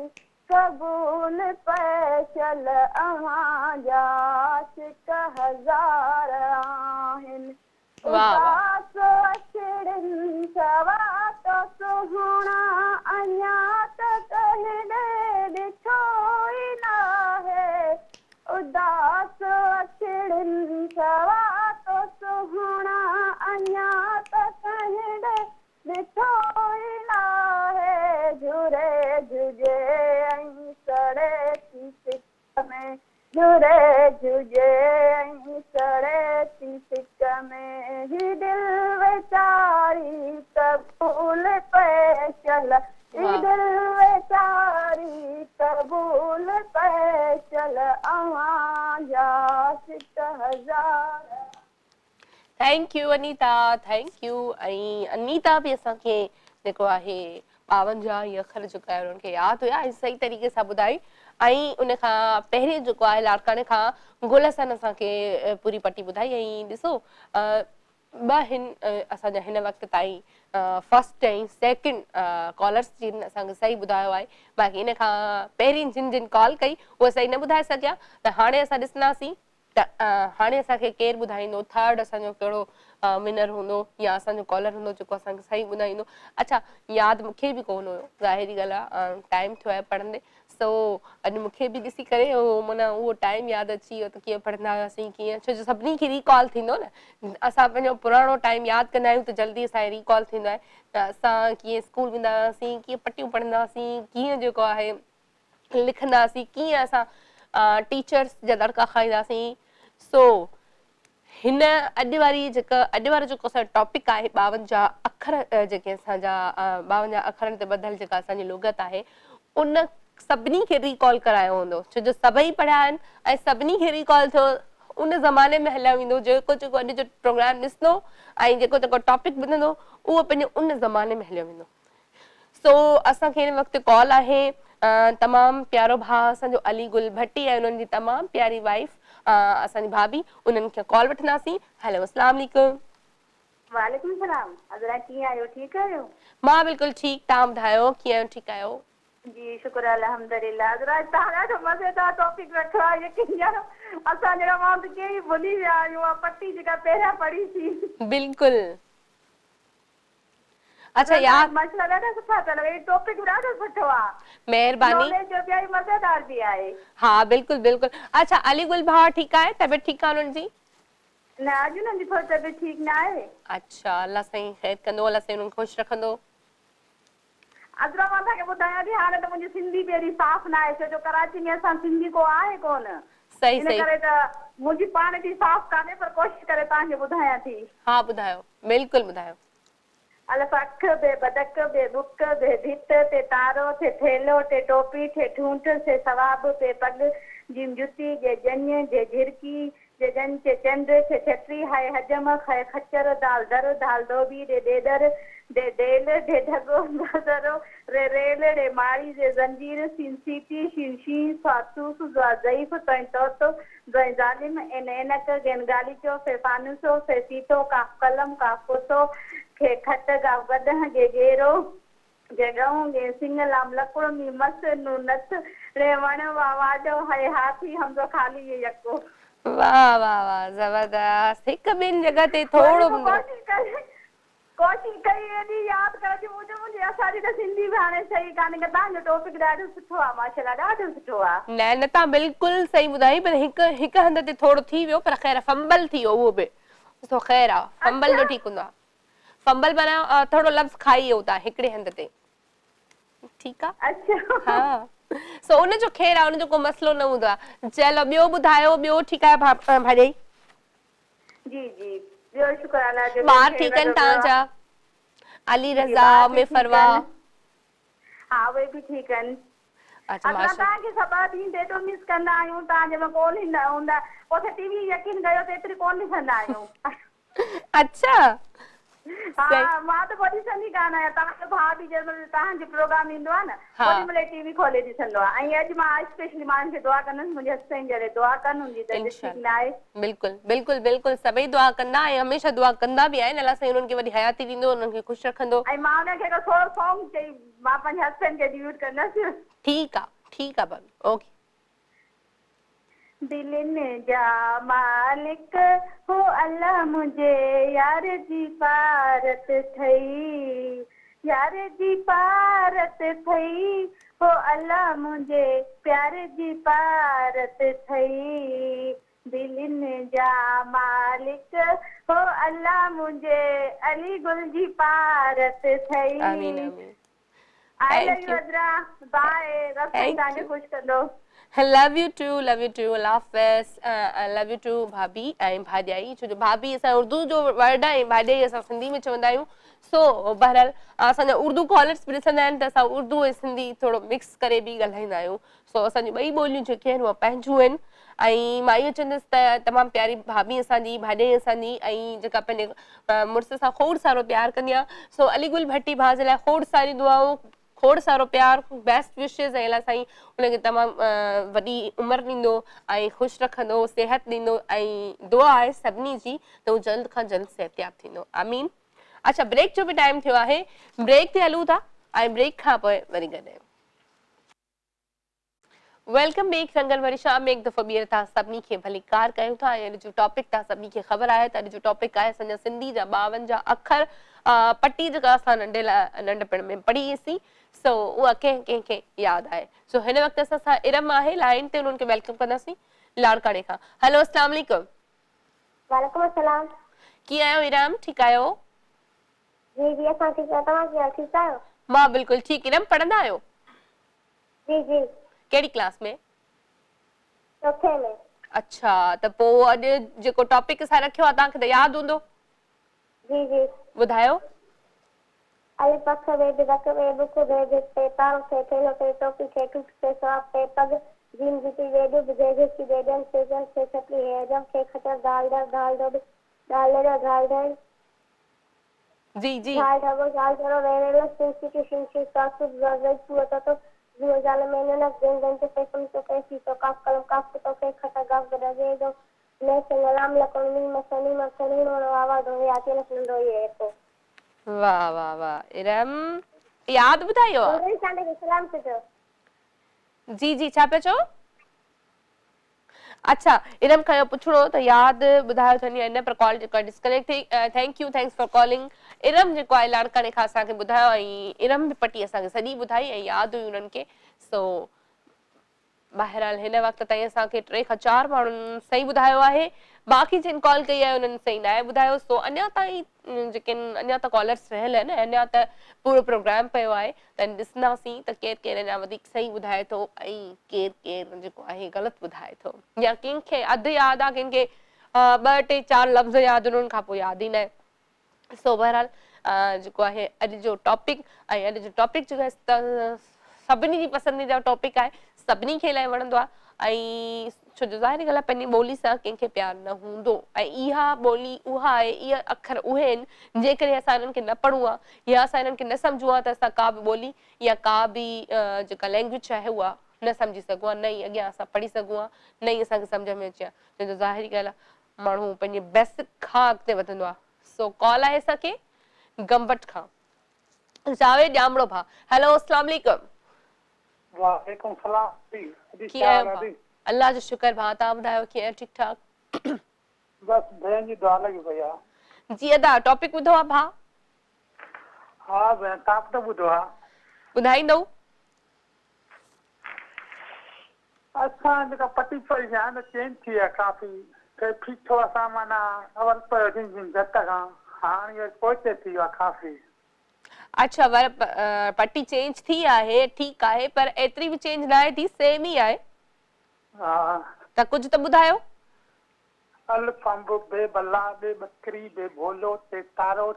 قبول پئي شل اوهان جا عاشق هزار آهن اداس اکڙين سوا تو سهڻا اڃا ته ڪنهن ڏي ڏٺو ئي ناهي اداس اکڙين سوا تو سهڻا اڃا ته ڪنهن ڏي ڏٺو ئي ناهي جهري جهڄي ۽ سڙي ٿي سڪ ۾ جهري جهڄي ۽ سڙي ٿي سڪ ۾ هي دل ويچاري قبول پئي شل هي دل ويچاري قبول پئي شل اوهان جا عاشق هزار. Thank you Anita thank you ۽ Anita به اسان کي جيڪو آهي 52 ئي اکر جيڪو آهي انهن کي ياد هيا ۽ صحيح طريقي سان ٻڌائي ۽ ان کان پهرين جيڪو آهي لاڙڪاڻي کان گل حسن اسان کي پوري پٽي ٻڌائي ۽ ڏسو ٻه هن اسان جا هن وقت تائين فرسٽ ۽ سيڪنڊ ڪالرس جن اسان کي صحيح ٻڌايو آهي باقي ان کان پهرين جن جن ڪال ڪئي اهي صحيح نه ٻڌائي سگهيا ته هاڻي اسان ڏسنداسين ته هاڻي اسان کي ڪير ٻڌائيندو ٿرڊ اسان جو ڪهڙو ونر هوندو يا اسان جو ڪالر هوندو جيڪو اسان کي صحيح ٻڌائيندو. اڇا ياد مون کي به ڪونه هيو ظاهري ڳالهه آهي ٽائيم ٿيو آهي پڙهندي سو اڄ مون کي به ڏسي ڪري اهو معنيٰ اهو ٽائيم ياد اچي ويو ته ڪيئن پڙهندا هياسين ڪيئن ڇو جو سڀني کي ريڪال ٿيندو نه اسان پنهنجو پراڻو ٽائيم ياد ڪندا آهيون ته جلدي اسان کي ريڪال ٿيندو آهي ته اسان ڪيئن اسڪول ويندا هياسين ڪيئن پٽيون پڙهندا هئاسين ڪيئن جيڪو آهي لکندا هئاسين ڪيئن اسان ٽيچرس جا دڙڪا کائيندا هئاسين سو هن اڄ واري جيڪا اڄ وارو جيڪو اسان جو ٽاپڪ آهي 52 اکر جيڪي اسان جا 52 اکرن تي ٻڌل جيڪا اسان جي لغت آهي ان سڀني کي ريڪال ڪرايو هوندو ڇو جو سڀئي پڙهيا آهن ۽ سڀني کي ريڪال ٿيو ان زماني ۾ هليا ويندو جيڪو جيڪو اڄ جو پروگرام ڏسندو ۽ جيڪو جيڪو ٽاپڪ ٻڌندو اهو پنهنجو ان زماني ۾ هليو ويندو. سو اسان کي هن وقت ڪال آهي تمام پيارو ڀاء اسان جو علي گل ڀٽي ۽ انهن جي تمام پياري وائيف اسان جي ڀاڀي انهن کان ڪال وٺنداسين هيلو اسلام عليڪم. وعليڪم السلام عذرا ڪيئن آهيو ٺيڪ آهيو. مان بلڪل ٺيڪ توهان ٻڌايو ڪيئن آهيو ٺيڪ آهيو. جي شڪر الحمدلله عذرا توهان ڏاڍو مزيدار ٽاپڪ رکيو آهي يقين ڄاڻو اسان جهڙا ماڻهو ته ڪيئي ڀلي ويا آهيون اها پٽي جيڪا پهريان پڙهي سين. بلڪل اڇا يار. ماشاءالله ڏاڍا سٺا پيا لڳا هي ٽاپڪ به ڏاڍو سٺو آ. مهرباني. ناليج جو به آهي مزيدار به آهي. ها بلڪل بلڪل اڇا علي گل ڀاء ٺيڪ آهي طبيعت ٺيڪ آ انهن جي. نه اڄ انهن جي ٿوري طبيعت ٺيڪ نه آهي. اڇا الله سائين خير ڪندو الله سائين انهن کي خوش رکندو. عذرا مان توهان کي ٻڌايان ٿي هاڻي ته منهنجي سنڌي به ايڏي صاف نه آهي ڇو جو ڪراچي ۾ اسان سنڌي ڪو آهي ڪونه صحيح ان صحيح. ڪري ته منهنجي پاڻ ايڏي صاف ڪانهي پر ڪوشش ڪري توهان کي ٻڌايان ٿي. ها ٻڌايو بلڪل ٻڌايو. الف اک ب بدڪ ڀ ٻڪ ڀ ڀت ت تارو ٿ ٿيلهو ٽ ٽوپي ٺ ٺونٺ ث ثواب پ پڳ ج جتي ڄ ڄڃ جھ جهرڪي ج ڄڃ چ چنڊ ڇ ڇٽري ح حجم خ خچر د در ڌ ڌوٻي ڏ ڏيڏر ڍ ڍيل ڍ ڍڳو ڳ ذرو ر ريل ڙ ماڙي ز زنجير س سيٽي ش شينهن ص صوف ظ ضعيف ط طوطو ظ ظالم عين عينڪ غ غاليچو ف فانوسو ف ڦيٿو ق قلم ق کوتو خ کٽ گ گڏهه ڄ ڄيرو جهه ڳئون ڱ سڱ ل لڪڙ م مس ن نٿ ڙ وڻ و واڍو ه هاٿي همزو خالي ي يڪو. واه واه واه زبردست هڪ ٻن جڳهه تي ٿورو ڪوشش ڪئي ڪوشش ڪئي ايڏي ياد ڪرڻ جي مون چيو منهنجي اسان جي ته سنڌي به هاڻي صحيح ڪانهي ڪا توهان جو ٽاپڪ ڏاڍو سٺو آ ماشاءالله ڏاڍو سٺو آ. نه نه توهان بلڪل صحيح ٻڌائي پر هڪ هڪ هنڌ تي ٿورو ٿي ويو پر خير فمبل ٿي ويو اهو به سو خير آ فمبل جو ٺيڪ هوندو آ فمبل معنيٰ ٿورو لفظ کائي ويو توهان هڪڙي هنڌ تي ٺيڪ آ اڇا ها سو ان جو خير آ ان جو ڪو مسئلو نه هوندو آ چلو ٻيو ٻڌايو ٻيو ٺيڪ آهي ڀاڄائي. جي جي ٻيو شڪر الله جو ٻار ٺيڪ آهن توهان جا علي رضا ام فروا. ها اهي به ٺيڪ آهن. اڇا اسان توهان کي سڀ ڏينهن ڏاڍو مس ڪندا آهيون توهان جنهن مهل ڪال ايندا هوندا پوء اسان ٽي وي يقين ڪيو ته ايتري ڪونه ڏسندا آهيون. اڇا ها مان ته پوء ڏسندي ڪانه آهيان توهان جو ڀاء به جنهن مهل توهان جو پروگرام ايندو آهي نه اوڏي مهل ئي ٽي وي کولي ڏسندو آهي ۽ اڄ مان اسپيشلي مان هن کي دعا ڪندس منهنجي هسبينڊ جي لاء دعا ڪن هن جي طبيعت ٺيڪ نه آهي. بلڪل بلڪل بلڪل سڀئي دعا ڪندا ۽ هميشه دعا ڪندا به آهن الله سائين انهن کي وڏي حياتي ڏيندو انهن کي خوش رکندو. ۽ مان انهن کي هڪ ٿورو سونگ چئي مان پنهنجي هسبينڊ کي ڊيوٽ ڪندس. ٺيڪ آ ٺيڪ آ ڀاڀي اوڪي. دلين جا مالڪ هو الله منهنجي يار جي پارت ٿئي يار جي پارت ٿئي هو الله منهنجي پيار جي پارت ٿئي دلين جا مالڪ هو الله منهنجي علي گل جي پارت ٿئي. آمين آمين. I love you Azra bye رب سائين توهان کي خوش ڪندو. Love you too love you too Allah Hafiz love you two ڀاڀي ۽ ڀاڄائي ڇو جو ڀاڀي اسان اردو جو ورڊ آهي ۽ ڀاڄائي اسان سنڌي ۾ چوندا آهيون سو بهرحال اسان جا اردو ڪالرس به ڏسندا آهن ته اسان اردو ۽ سنڌي ٿورو مڪس ڪري به ڳالهائيندا آهيون سو اسان جون ٻئي ٻوليون جيڪي آهن اهي پنهنجون آهن ۽ مان اهو چوندس ته تمام پياري ڀاڀي اسان جي ڀاڄائي اسان جي ۽ جيڪا پنهنجي مڙس سان کوڙ سارو پيار ڪندي آهي سو علي گل ڀٽي ڀاء جي لاء کوڙ ساريون دعائون کوڙ سارو پيار بيسٽ وشز ۽ الله سائين ان کي تمام وڏي عمر ڏيندو ۽ خوش رکندو صحت ڏيندو ۽ دعا آهي سڀني جي ته هو جلد کان جلد صحتياب ٿيندو آمين اڇا بريڪ جو به ٽائيم ٿيو آهي بريڪ تي هلون ٿا ۽ بريڪ کان پوء وري گڏ آهيون. Welcome back رنگن ڀري شام ۾ هڪ دفعو ٻيهر توهان سڀني کي ڀليڪار ڪيون ٿا ۽ اڄ جو ٽاپڪ توهان سڀني کي خبر آهي ته اڄ جو ٽاپڪ آهي اسان جا سنڌي جا 52 اکر پٽي جيڪا اسان ننڍي ننڍپڻ ۾ پڙهي هئي سو اها ڪنهن ڪنهن کي ياد آهي سو هن وقت اسان سان ارم آهي لائين تي انهن کي welcome ڪنداسين لاڙڪاڻي کان هلو اسلام عليڪم. وعليڪم السلام. ڪيئن آهيو ارم ٺيڪ آهيو؟ جي جي اسان ٺيڪ آهيون توهان ڪيئن آهيو ٺيڪ آهيو؟ مان بلڪل ٺيڪ ارم پڙهندا آهيو؟ جي جي. ڪهڙي ڪلاس ۾؟ چوٿين ۾. اڇا ته پوء اڄ جيڪو ٽاپڪ اسان رکيو آهي توهان کي ته ياد هوندو. جي جي. ٻڌايو. الف اک ب بدڪ ٻ بڪ ڀ ڀت ٽ تارو ٿ ٿيلهو ٽ ٽوپي ٺ ٺوٺ س صواب پ پڳ ج جتي ڄ ڄڀ جھ جهرڪي ڄ ڄڃ چ چنڊ ڇ ڇٽري ه حجم کي خچر ڌ ڍر ڌ ڌوٻي ڍ ڏيڏر ڍ ڍير جي جي. ڍ ڍڳو جھ جهرو ر ريلو س سيٽي ش شينهن ص صوف ظ زير ٿ طوطو ظ ظالم ع عينڪ ج جنج ف فنچو ق فيتو ق قلم ق ڪتو ق کٽ گ گڏهه ڄ ڄئون ن سڱ ل لڪڻ م مس ن مڇ ڻ وڻ و واڍو ي يتي الف ننڍو ي يڪو. واه واه واه ارم ياد ٻڌايو آ. نورين چانڊيي کي سلام چئجو. جي جي ڇا پيا چئو. اڇا ارم کان اهو پڇڻو هو ته ياد ٻڌايو اٿن يا نه پر ڪال جيڪو آهي ڊسڪنيڪٽ ٿي thank you thanks for calling Iram جيڪو آهي لاڙڪاڻي کان اسان کي ٻڌايو ۽ ارم به پٽي اسان کي سڄي ٻڌائي ۽ ياد هئي انهن کي سو بهرحال هن وقت تائين اسان کي ٽي کان چار ماڻهن صحيح ٻڌايو آهي باقي جن ڪال ڪئي آهي انهن صحيح ناهي ٻڌايو سو اڃا تائين جيڪي اڃا ته ڪالرس رهيل آهن ۽ اڃا ته پورو پروگرام پيو آهي ته ڏسنداسين ته ڪير ڪير اڃا وڌيڪ صحيح ٻڌائي ٿو ۽ ڪير ڪير جيڪو آهي غلط ٻڌائي ٿو يا ڪنهن کي اڌ ياد آهي ڪنهن کي ٻه ٽي چار لفظ ياد آهن انهن کان پوء ياد ئي ناهي سو بهرحال جيڪو آهي اڄ جو ٽاپڪ ۽ اڄ جو ٽاپڪ جيڪو آهي سڀني جي پسنديده ٽاپڪ آهي سڀني کي الاهي وڻندو آهي ۽ ڇو جو ظاهري ڳالهه آهي پنهنجي ٻولي سان ڪنهن کي پيار نه هوندو ۽ اها ٻولي اها آهي اهي اکر اهي آهن جيڪڏهن اسان انهن کي نه پڙهون ها يا اسان انهن کي نه سمجهون ها ته اسان ڪا به ٻولي يا ڪا به جيڪا لينگويج آهي اها نه سمجهي سگهون ها نه ئي اڳيان اسان پڙهي سگهون ها نه ئي اسان کي سمجهه ۾ اچي ها ڇو جو ظاهري ڳالهه آهي ماڻهو پنهنجي بيسڪ کان اڳتي وڌندو آهي سو ڪال آهي اسان کي گمبٽ کان جاويد ڄامڙو ڀاء هيلو اسلام عليڪم. وعليڪم سلام ادي ادي ڪيئن ڇا آهيو حال ڀاء ادي. الله جو شڪر ڀاء توهان ٻڌايو ڪيئن آهيو ٺيڪ ٺاڪ. بس ڀيڻ جي دعا لڳي پئي آ. جي ادا ٽاپڪ ٻڌو آ ڀاء. ها ڀيڻ ٽاپڪ ته ٻڌو آ. ٻڌائيندؤ. اسان جيڪا پٽي پڙهي آ نه چينج ٿي آ ڪافي ڦي ڦيٿو اسان معنيٰ اول پڙهيو سين جيم جت کان هاڻي وري پوئتي ٿي ويو آ ڪافي. اڇا ور پٽي چينج ٿي آهي ٺيڪ آهي پر ايتري به چينج ناهي ٿي سيم ئي آهي. ها. ته ڪجهه ته ٻڌايو. الف انب ب ٻلا ٻ ٻڪري ڀ ڀولو ت تارو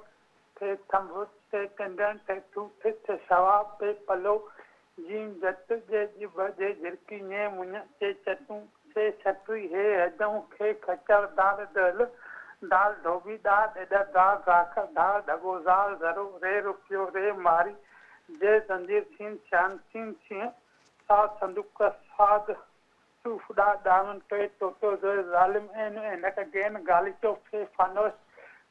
ٿ ٿنڀ ٽ ٽنڊڻ ٺ ٺوٺ ث ثواب پ پلو ج جت ڄ ڄڀ جھ جهرڪي ڃ مڃ چ چتون ڇ ڇٽري ه حجم خ خچر د دهل ڍ ڌوٻي ڏ ڏيڏر ڌ ڊاک ڍ ڍڳو ذ ذرو ر رپيو ر ماري ز زنجير س سيان س شينهن ص صندوق ص صوف ڏ ڏاڙهون ٽ طوطو ظ ظالم عين عينڪ غ غاليچو ف فانوس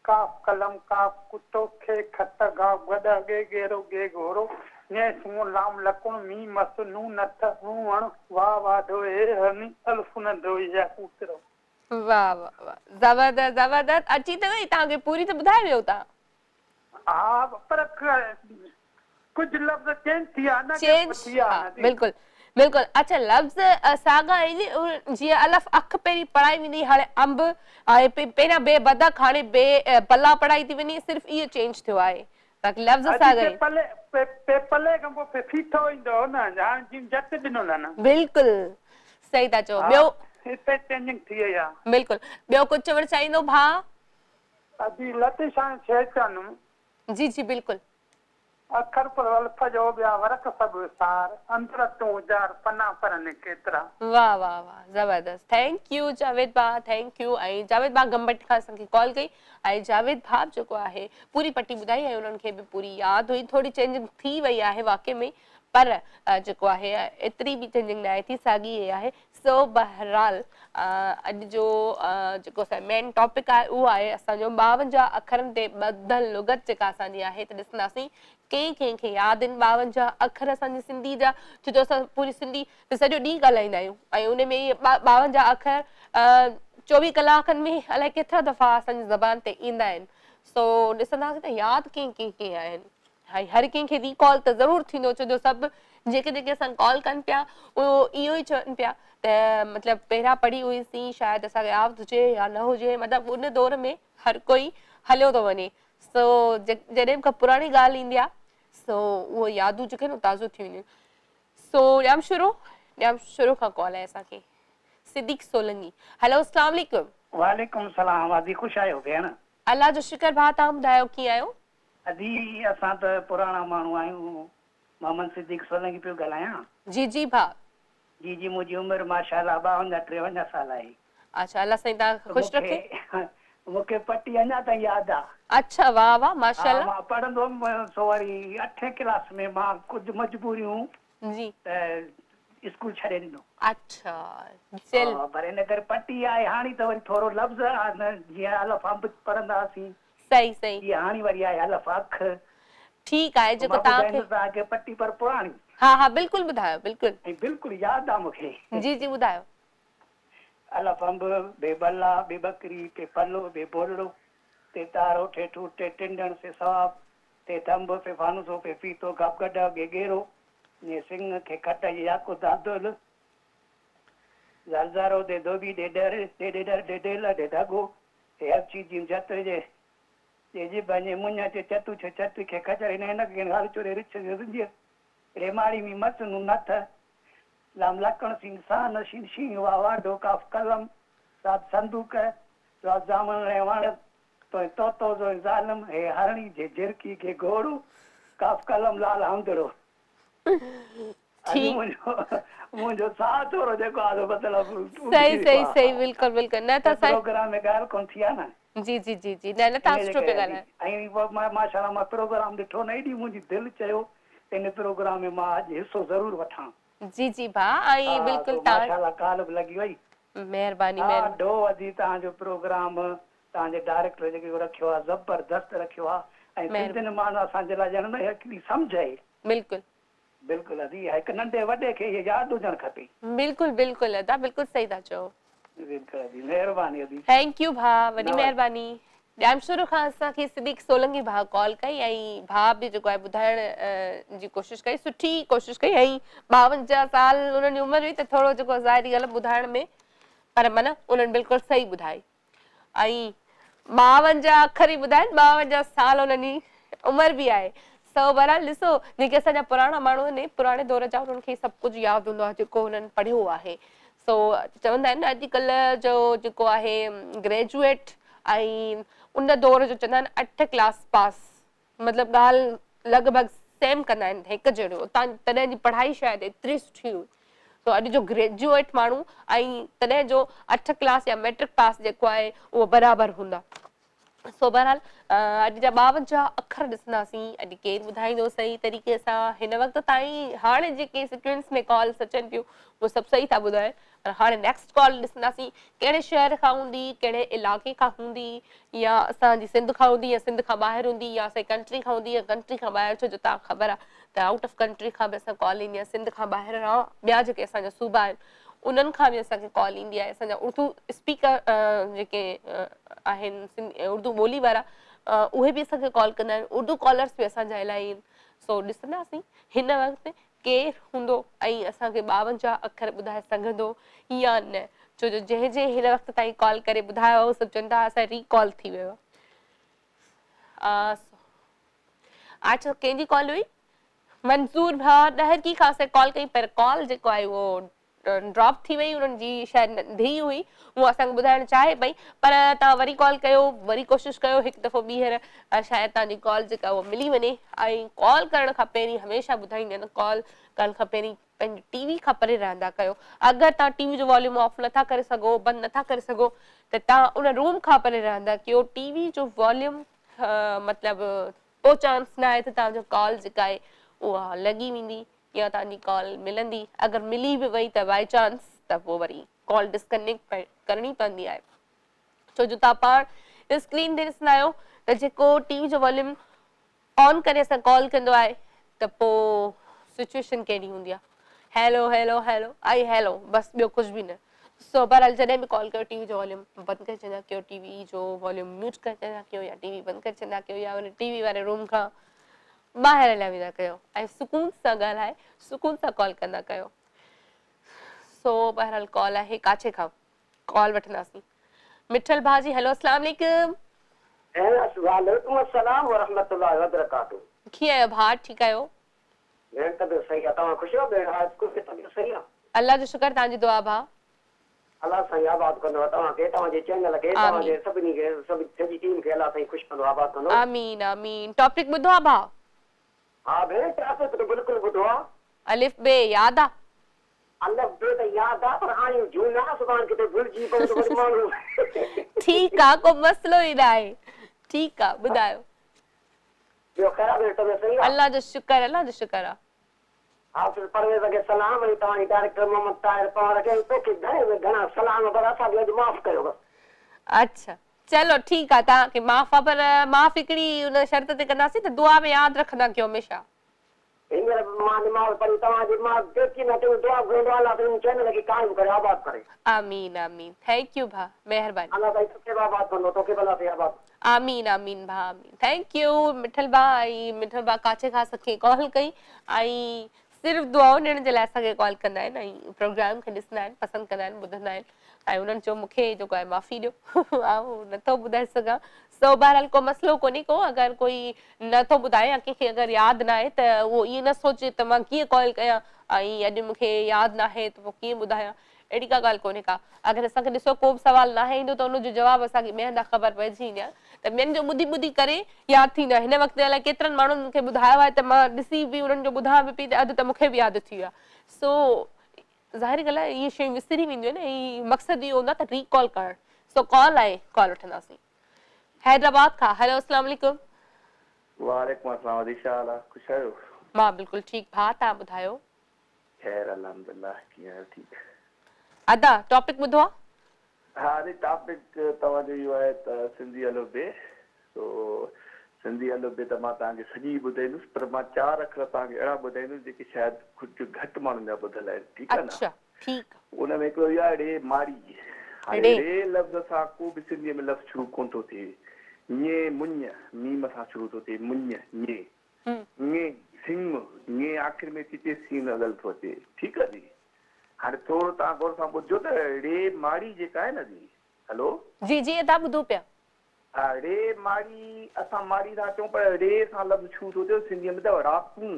ق قلم ق ڪتو خ خط گ گڏهه ڳ ڳيرو گھ گهوڙو ڃ سڱ ل لڪڻ م مس ن نٿ و وڻ و واڍو ه هرڻي الف ننڍو ي ڪوترو. واه واه واه زبردست زبردست اچي ته وئي توهان کي پوري ته ٻڌائي ويو توهان. ها پر ڪجهه لفظ چينج ٿي ويا نه چينج ٿي ويا ها بلڪل بلڪل اڇا لفظ ساڳا آهن جيئن الف اک پهرين پڙهائي ويندي هاڻي انب ۽ پهريان ب بدڪ هاڻي ب بلا پڙهائي ٿي وڃي صرف اهو چينج ٿيو آهي باقي لفظ ساڳا آهن. پلي پ پلي کان پوء ڦ ڦيٿو ايندو هو نه هاڻي جيم جت ڏنو اٿن. بلڪل صحيح ٿا چئو ٻيو. هتي چينجنگ ٿي وئي آهي. بلڪل ٻيو ڪجهه چوڻ چاهيندو ڀاء. ادي لطيف سائين شعر چوندم. جي جي بلڪل. اکر پر الف جو ٻيا ورق سڀ وسار، اندر تون اجار پنا پرن ڪيترا. واه واه واه زبردست thank you Javed ڀاء thank you ۽ Javed ڀاء گمبٽ کان اسان کي ڪال ڪئي ۽ جاويد ڀاء به جيڪو آهي پوري پٽي ٻڌائي ۽ انهن کي به پوري ياد هئي ٿوري چينجنگ ٿي وئي آهي واقعي ۾ پر جيڪو آهي ايتري به چينجنگ ناهي ٿي ساڳي ئي آهي سو بهرحال اڄ جو جيڪو اسان جو مين ٽاپڪ آهي اهو آهي اسان جو 52 اکرن تي ٻڌل لغت جيڪا اسان جي آهي ته ڏسنداسين ڪنهن ڪنهن کي ياد آهن 52 اکر اسان جي سنڌي جا ڇو جو اسان پوري سنڌي ته سڄو ڏينهن ڳالهائيندا آهيون ۽ ان ۾ اهي 52 اکر 24 ڪلاڪن ۾ الائي ڪيترا دفعا اسان جي زبان تي ايندا آهن سو ڏسنداسين ته ياد ڪنهن ڪنهن کي آهن. ۽ هر ڪنهن کي ريڪال ته ضرور ٿيندو ڇو جو سڀ جيڪي جيڪي اسان ڪال ڪن پيا اهو اهو ئي چون پيا ته مطلب پهريان پڙهي هئي سين شايد اسان کي ياد هجي يا نه هجي مطلب ان دور ۾ هر ڪوئي هليو ٿو وڃي سو جڏهن به ڪا پراڻي ڳالهه ايندي آهي سو اهو يادون جيڪي آهن تازو ٿي وينديون سو ڄامشورو ڄامشورو کان ڪال آهي اسان کي صديق سولنگي هلو اسلام عليڪم. وعليڪم السلام ادي خوش آهيو ڀيڻ. الله جو شڪر ڀاء توهان ٻڌايو ڪيئن آهيو. ادي اسان ته پراڻا ماڻهو آهيون محمد صديق سولنگي پيو ڳالهايان. جي جي ڀاء. جي جي منهنجي عمر ماشاءالله 52 53 سال آهي. اڇا الله سائين توهان کي خوش رکي. مون کي پٽي اڃا تائين ياد آ. اڇا واه واه ماشاءالله. ها مان پڙهندو هوم سو وري اٺين ڪلاس ۾ مان ڪجهه مجبوريون جي ته اسڪول ڇڏي ڏنو. اڇا چل. ها پر ان ڪري پٽي آهي هاڻي ته وري ٿورو لفظ آ نه جيئن الف انب پڙهندا هئاسين. صحيح صحيح. جيئن هاڻي وري آهي الف اک. ٺيڪ آهي جيڪو مان توهان کي. ٻڌائيندس توهان کي پٽي پر پراڻي. ها ها بلڪل ٻڌايو بلڪل. ۽ بلڪل ياد آ مون کي. جي جي ٻڌايو. الف انب، بي بلا، ب ٻڪري، پ پلو، ڀ ڀولڙو، ت تارو، ٺ ٺوٺ، ٽ ٽنڊڻ، س ثواب، ث ٿنڀ، ف فانوسو، ڦ ڦيٿو، گ گڏهه، ڳ ڳيرو، ڃ سڱ، خ کٽ، ي ياقوت، ڌ ڌول، ظ ذرو، ڌ ڌوٻي، ڏ ڏر، ڏ ڏيڏر، ڍ ڍيل، ڍ ڍڳو، ه هٻڇي، ج جت، ج ڄڀ، ڃ مڃ، چ چتو، ڇ ڇتري، خ خچر، ن عينڪ، ڳ غاليچو، ر رڇ، ز زنجير، ر ماڙي، م مس، ن نٿ، لام لڪڻ، س سان، ش شينهن، و واڍو، ڪاف قلم، ص صندوق، ظ ضامن، ڻ وڻ، ط طوطو، ظ ظالم، ه هرڻي، جھ جهرڪي، گھ گهوڙو، ڪاف قلم، لال همدڙو. اڄ منهنجو منهنجو ساهه ٿورو جيڪو آهي سو مطلب صحيح صحيح صحيح بلڪل بلڪل نه ته سائين پروگرام ۾ ڳالهه ڪونه ٿي آهي نه. جي جي جي جي نه نه توهان سٺو پيا ڳالهايو. ۽ پوء مان ماشاءالله مان پروگرام ڏٺو نه ايڏي منهنجي دل چيو ته ان پروگرام ۾ مان اڄ حصو ضرور وٺان. جي جي ڀاء ۽ ها بلڪل سو توهان. ماشاءالله ڪال به لڳي وئي. مهرباني مهرباني. ڏاڍو ادي توهان جو پروگرام توهان جي ڊائريڪٽر جيڪو رکيو آهي زبردست رکيو آهي ۽ سنڌين ماڻهن اسان جي لاء ڄڻ نه هڪڙي سمجهه آهي. بلڪل. بلڪل ادي هڪ ننڍي وڏي کي اهي ياد هجڻ کپي. بلڪل بلڪل ادا بلڪل صحيح ٿا چئو. بلڪل ادي مهرباني ادي. Thank you ڀاء وڏي مهرباني. ڄامشورو کان اسان کي صديق سولنگي ڀاء ڪال ڪئي ۽ ڀاء به جيڪو آهي ٻڌائڻ جي ڪوشش ڪئي سٺي ڪوشش ڪئي ۽ 52 سال انهن جي عمر هئي ته ٿورو جيڪو ظاهري ڳالهه ٻڌائڻ ۾ پر معنيٰ انهن بلڪل صحيح ٻڌائي. ۽ 52 اکر ئي ٻڌايا آهن، 52 سال انهن جي عمر به آهي. سو بهرحال ڏسو جيڪي اسان جا پراڻا ماڻهو آهن پراڻي دور جا انهن کي سڀ ڪجهه ياد هوندو آهي جيڪو انهن پڙهيو آهي. سو چوندا آهن نه اڄڪلهه جو جيڪو آهي گريجوئيٽ ۽ ان دور جو چوندا آهن اٺ ڪلاس پاس مطلب ڳالهه لڳ ڀڳ سيم ڪندا آهن هڪ جهڙو اتان تڏهن جي پڙهائي شايد ايتري سٺي هئي سو اڄ جو گريجوئيٽ ماڻهو ۽ تڏهن جو اٺ ڪلاس يا ميٽرڪ پاس جيڪو آهي اهو برابر هوندا سو بهرحال اڄ جا 52 اکر ڏسنداسين اڄ ڪير ٻڌائيندو صحيح طريقي سان هن وقت تائين هاڻي جيڪي سيڪوينس ۾ ڪالس اچن پيون اهي سڀ صحيح ٿا ٻڌائين پر هاڻي نيڪسٽ ڪال ڏسنداسين ڪهڙي شهر کان هوندي ڪهڙي علائقي کان هوندي يا اسان جي سنڌ کان هوندي يا سنڌ کان ٻاهر هوندي يا اسان جي ڪنٽري کان هوندي يا ڪنٽري کان ٻاهر ڇو جو توهان کي خبر آهي ته آئوٽ آف ڪنٽري کان به اسان ڪال ايندي آهي سنڌ کان ٻاهر ٻيا جيڪي اسان جا صوبا آهن انهن کان به اسان کي ڪال ايندي آهي اسان جا اردو اسپيڪر جيڪي آهن اردو ٻولي وارا اهي به اسان کي ڪال ڪندا آهن اردو ڪالرس به اسان جا الاهي آهن سو ڏسنداسين هن وقت ڪير هوندو ۽ اسان کي 52 اکر ٻڌائي سگهندو يا نه ڇو جو جنهن جنهن هن وقت تائين ڪال ڪري ٻڌايو هو سڀ چون ٿا اسان ري ڪال ٿي ويو آهي اڇا ڪنهن جي ڪال هئي منظور ڀاء ڏهرڪي کان اسان ڪال ڪئي پر ڪال جيڪو آهي اهو ڊراپ ٿي وئي انهن جي شايد ڌيء هئي اها اسان کي ٻڌائڻ چاهي پئي پر توهان وري ڪال ڪيو وري ڪوشش ڪيو هڪ دفعو ٻيهر شايد توهان جي ڪال جيڪا اها ملي وڃي ۽ ڪال ڪرڻ کان پهرين هميشه ٻڌائيندي آهيان ته ڪال ڪرڻ کان پهرين پنهنجي ٽي وي کان پري رهندا ڪيو اگر توهان ٽي وي جو واليوم آف نٿا ڪري سگهو بند نٿا ڪري سگهو ته توهان ان روم کان پري رهندا ڪيو ٽي وي جو واليوم مطلب ڪو چانس نه آهي ته توهان جو ڪال جيڪا آهي اها لڳي ويندي يا توهان جي ڪال ملندي اگر ملي به وئي ته بائي چانس ته پوء وري ڪال ڊسڪنيڪٽ ڪرڻي پوندي آهي ڇو جو توهان پاڻ اسڪرين تي ڏسندا آهيو ته جيڪو ٽي وي جو واليوم آن ڪري اسان ڪال ڪندو آهي ته پو سچويشن ڪهڙي هوندي آهي هيلو هيلو هيلو ۽ هيلو بس ٻيو ڪجهه به نه سو بهرحال جڏهن به ڪال ڪيو ٽي وي جو واليوم بند ڪري ڇڏيندا ڪيو ٽي وي جو واليوم ميوٽ ڪري ڇڏيندا ڪيو يا ٽي وي بند ڪري ڇڏيندا ڪيو يا وري ٽي وي واري روم کان ٻاهر هليا ويندا ڪيو ۽ سڪون سان ڳالهائي سڪون سان ڪال ڪندا ڪيو سو بهرحال ڪال آهي ڪاڇي کان ڪال وٺنداسين مٺل ڀاء جي هيلو اسلام عليڪم. وعليڪم السلام ورحمة الله وبرڪاته. ڪيئن آهيو ڀاء ٺيڪ آهيو. ڀيڻ طبيعت صحيح آ توهان خوش آهيو ڀيڻ ها اسڪول ۾ طبيعت صحيح آ. الله جو شڪر توهان جي دعا ڀاء. الله سائين آباد ڪندو توهان کي توهان جي چينل کي توهان جي آمين. سڀني کي سڀ سڄي ٽيم کي الله سائين خوش ڪندو آباد ڪندو. آمين آمين ٽاپڪ ٻڌو آ ڀاء. ها ڀيڻ ٽاپڪ ته بلڪل ٻڌو آ. الف بي ياد آ. الف بي ته ياد آ پر آهيون جهونا سڀاڻ ڪٿي ڀلجي پئون ته وري ماڻهو. ٺيڪ آ ڪو مسئلو ئي ناهي ٺيڪ آ ٻڌايو. ٻيو خير آ ڀيڻ طبيعت صحيح آ. الله جو شڪر الله جو شڪر آ. حافظ پرويز کي سلام ۽ توهان جي ڊائريڪٽر محمد طاهر پنهور کي ۽ توکي گهڻي ۾ گهڻا سلام بس اسان کي اڄ معاف ڪيو بس. اڇا چلو ٺيڪ آ توهان کي معاف آ پر معاف هڪڙي ان شرط تي ڪنداسين ته دعا ۾ ياد رکندا ڪيو هميشه. هينئر به مان نماز پڙهي توهان جي مان بيڪي نه چڱي دعا گهرندو الله سائين هن چينل کي قائم ڪري آباد ڪري. آمين آمين thank you ڀاء مهرباني. الله سائين توکي به آباد ڪندو توکي به الله سائين آباد. آمين آمين ڀاء آمين thank you مٺل ڀاء ۽ مٺل ڀاء ڪاڇي کان اسان کي ڪال ڪئي ۽ صرف دعائون ڏيڻ جي لاء اسان کي ڪال ڪندا آهن ۽ پروگرام کي ڏسندا آهن پسند ڪندا آهن ٻڌندا آهن ۽ انهن چيو مون کي جيڪو آهي معافي ڏيو آئون نٿو ٻڌائي سگهان سو بهرحال ڪو مسئلو ڪونهي ڪو اگر ڪوئي نٿو ٻڌائي يا ڪنهن کي اگر ياد ناهي ته اهو ائين نه سوچي ته مان ڪيئن ڪال ڪيان ۽ اڄ مون کي ياد ناهي ته پوء ڪيئن ٻڌايان اهڙي ڪا ڳالهه ڪونهي ڪا اگر اسان کي ڏسو ڪو به سوال ناهي ايندو ته ان جو جواب اسان کي ٻئي هنڌان خبر پئجي ويندي آهي ته ٻين جو ٻڌي ٻڌي ڪري ياد ٿيندو آهي هن وقت الائي ڪيترن ماڻهن مون کي ٻڌايو آهي ته مان ڏسي به انهن جو ٻڌان به پئي ته اڌ ته مون کي به ياد ٿي ويو آهي سو ظاهري ڳالهه آهي اهي شيون وسري وينديون آهن ۽ مقصد اهو هوندو آهي ته ري ڪال ڪرڻ سو ڪال آهي ڪال وٺنداسين حيدرآباد کان هيلو اسلام عليڪم. وعليڪم السلام ادي ڇا حال آ خوش آهيو. مان بلڪل ٺيڪ ڀاء توهان ٻڌايو. خير الحمدلله ڪيئن آهيو ٺيڪ. ادا ٽاپڪ ٻڌو آ. ها ادي ٽاپڪ توهان جو اهو آهي ته سنڌي الف بي سو سنڌي الف بي ته مان توهان کي سڄي ٻڌائيندس پر مان چار اکر توهان کي اهڙا ٻڌائيندس جيڪي شايد ڪجهه گهٽ ماڻهن جا ٻڌل آهن ٺيڪ آهي نه. اڇا ٺيڪ. ان ۾ هڪڙو اهو آهي ڙي ماڙي. هاڻي ڙي لفظ سان ڪو به سنڌيء ۾ لفظ شروع ڪونه ٿو ٿئي. ڃي مڃ، ميم سان شروع ٿو ٿئي، مڃ، ڃي. ڱي سڱ، ڱي آخر ۾ ٿي اچي، سين اڳل ٿو اچي. ٺيڪ آهي جي. هاڻي ٿورو توهان غور سان ٻڌجو ته ڙي ماڙي جيڪا آهي نه جي. هلو. جي جي ادا ٻڌون پيا. ها ڙي ماڙي اسان ماڙي ٿا چئون پر ڙي سان لفظ شروع ٿو ٿئي سنڌيء ۾ ته ڙاڪون،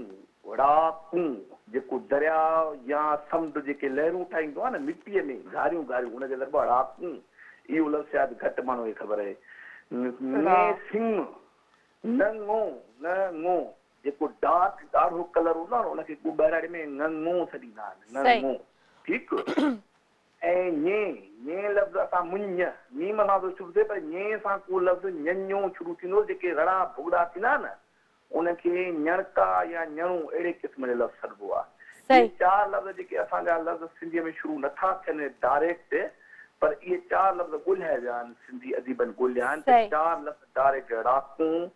ڙاڪون، جيڪو درياء يا سمنڊ جيڪي لهرون ٺاهيندو آهي نه مٽيء ۾ گهاريون گهاريون ان کي سڏبو آهي ڙاڪون. اهو لفظ شايد گهٽ ماڻهن کي خبر آهي. ڱي سڱ، ڱ ڱو، ڱ ڱو، جيڪو ڊارڪ ڳاڙهو ڪلر هوندو آهي نه ان کي ٻهراڙي ۾ ڱ ڱو سڏيندا آهن، ڱ ڱو، ٺيڪ. ۽ ڃي، ڃي لفظ اسان مڃ، ميم سان ٿو شروع ٿئي پر ڃي سان ڪو لفظ ڃڃو شروع ٿيندو جيڪي رڙا ڀڳڙا ٿيندا آهن نه ان کي ڃڻڪا يا ڃڻو اهڙي قسم جو لفظ سڏبو آهي. اهي چار لفظ جيڪي اسان جا لفظ سنڌيء ۾ شروع نه ٿا ٿين ڊائريڪٽ پر اهي چار لفظ ڳولهيا ويا آهن سنڌي اديبن ڳولهيا آهن ته چار لفظ ڊائريڪٽ رڙاڪون،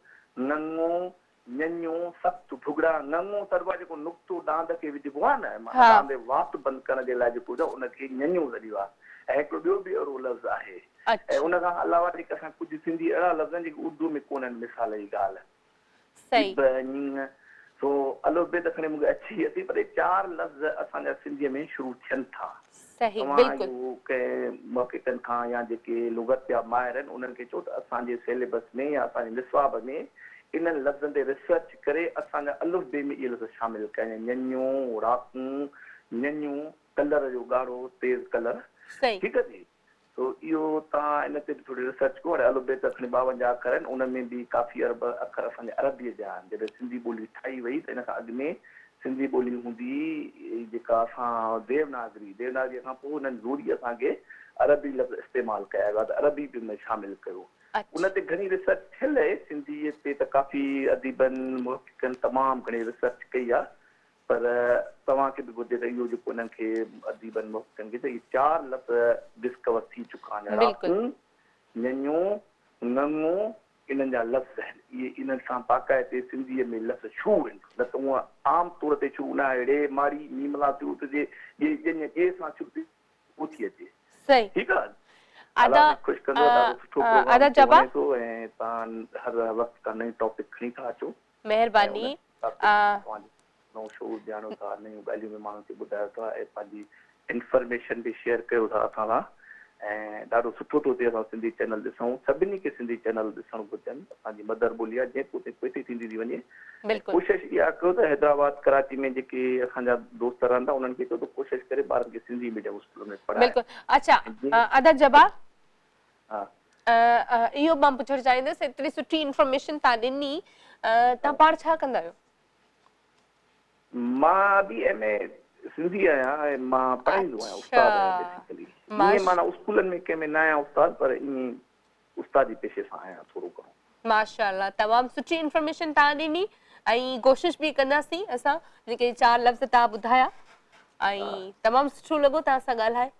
ڱڱو، ڃڃو، سخت ڀڳڙا، ڱڱو سڏبو آهي جيڪو نقطو ڏاند کي وجهبو آهي نه معنيٰ ڏاند جي وات بند ڪرڻ جي لاء جيڪو هوندو آهي ان کي ڃڃو سڏبو آهي ۽ هڪڙو ٻيو به اهڙو لفظ آهي ۽ ان کان علاوه جيڪي اسان ڪجهه سنڌي اهڙا لفظ آهن جيڪي اردوء ۾ ڪونهن مثال جي ڳالهه ڄڀ، ڃ، سو الف بي ته کڻي مون کي اچي ئي اٿي پر اهي چار لفظ اسان جا سنڌيء ۾ شروع ٿين ٿا. توهان اهو ڪنهن محققن کان يا جيڪي لغت جا ماهر آهن انهن کي چئو ته اسان جي سيليبس ۾ يا اسان جي نصاب ۾ انهن لفظن تي ريسرچ ڪري اسان جا الف بي ۾ اهي لفظ شامل ڪيا وڃن، ڃڃو، ڙاڪون، ڃڃو. ڪلر جو ڳاڙهو تيز ڪلر صحيح. ٺيڪ آ جي سو اهو توهان ان تي به ٿوري ريسرچ ڪيو هاڻي الف بي ته کڻي 52 اکر آهن ان ۾ به ڪافي عرب اکر اسان جي عربيء جا آهن جڏهن سنڌي ٻولي ٺاهي وئي ته ان کان اڳ ۾ سنڌي ٻولي هوندي هئي جيڪا اسان ديوناگري ديوناگريء کان پوء انهن زوري اسان کي عربي لفظ استعمال ڪيا ويا ته عربي به ان ۾ شامل ڪيو ان تي گهڻي ريسرچ ٿيل آهي سنڌيء تي ته ڪافي اديبن محققن تمام گهڻي ريسرچ ڪئي آهي پر توهان کي به گهرجي ته اهو جيڪو انهن کي اديبن محققن کي ته اهي چار لفظ ڊسڪور ٿي چڪا آهن بلڪل. ڙاڪون، ڃڃون، ڱڱون انهن جا لفظ آهن اهي انهن سان باقاعدي سنڌيء ۾ لفظ شروع آهن نه ته هونء عام طور تي شروع نه آهي ڙي ماڙي ميم سان شروع ٿجي ڄي ڄڃ ڄي سان شروع ٿي پوء ٿي اچي صحيح. ٺيڪ آهي الله ادا کي خوش ڪندو ڏاڍو سٺو پروگرام ادا ٿي جبار. وڻي ٿو ۽ توهان هر وقت ڪا نئين ٽاپڪ کڻي ٿا اچو ۽ مهرباني. ان ٽاپڪ توهان نئون شعور به آڻيو ٿا، نيون ڳالهيون به ماڻهن کي ٻڌايو ٿا ۽ پنهنجي انفرميشن به شيئر ڪيو ٿا اسان سان ۽ ڏاڍو سٺو ٿو ٿئي اسان سنڌي چينل ڏسون سڀني کي سنڌي چينل ڏسڻ گهرجن اسان جي مدر ٻولي آهي جنهن پوئتي پوئتي ٿيندي ٿي وڃي ۽ بلڪل. ڪوشش اها ڪيو ته حيدرآباد ڪراچي ۾ جيڪي اسان جا دوست رهن ٿا انهن کي چئو ته ڪوشش ڪري ٻارن کي سنڌي ميڊيم اسڪول ۾ پڙهائن بلڪل اڇا ۽ جنهن ادا جبار ها. اهو مان پڇڻ چاهيندس ايتري سٺي انفارميشن توهان ڏني توهان پاڻ ڇا ڪندا آهيو؟ مان به ايم اي سنڌي آهيان ۽ مان پڙهائيندو آهيان استاد آهيان بيسيڪلي ائين معنيٰ اسڪولن ۾ ڪنهن ۾ نه آهيان استاد پر ائين استادي پيشي سان آهيان ٿورو گهڻو. ماشاءالله تمام سٺي انفارميشن توهان ڏني ۽ ڪوشش به ڪنداسين اسان جيڪي چار لفظ توهان ٻڌايا ۽ تمام سٺو لڳو توهان سان ڳالهائي.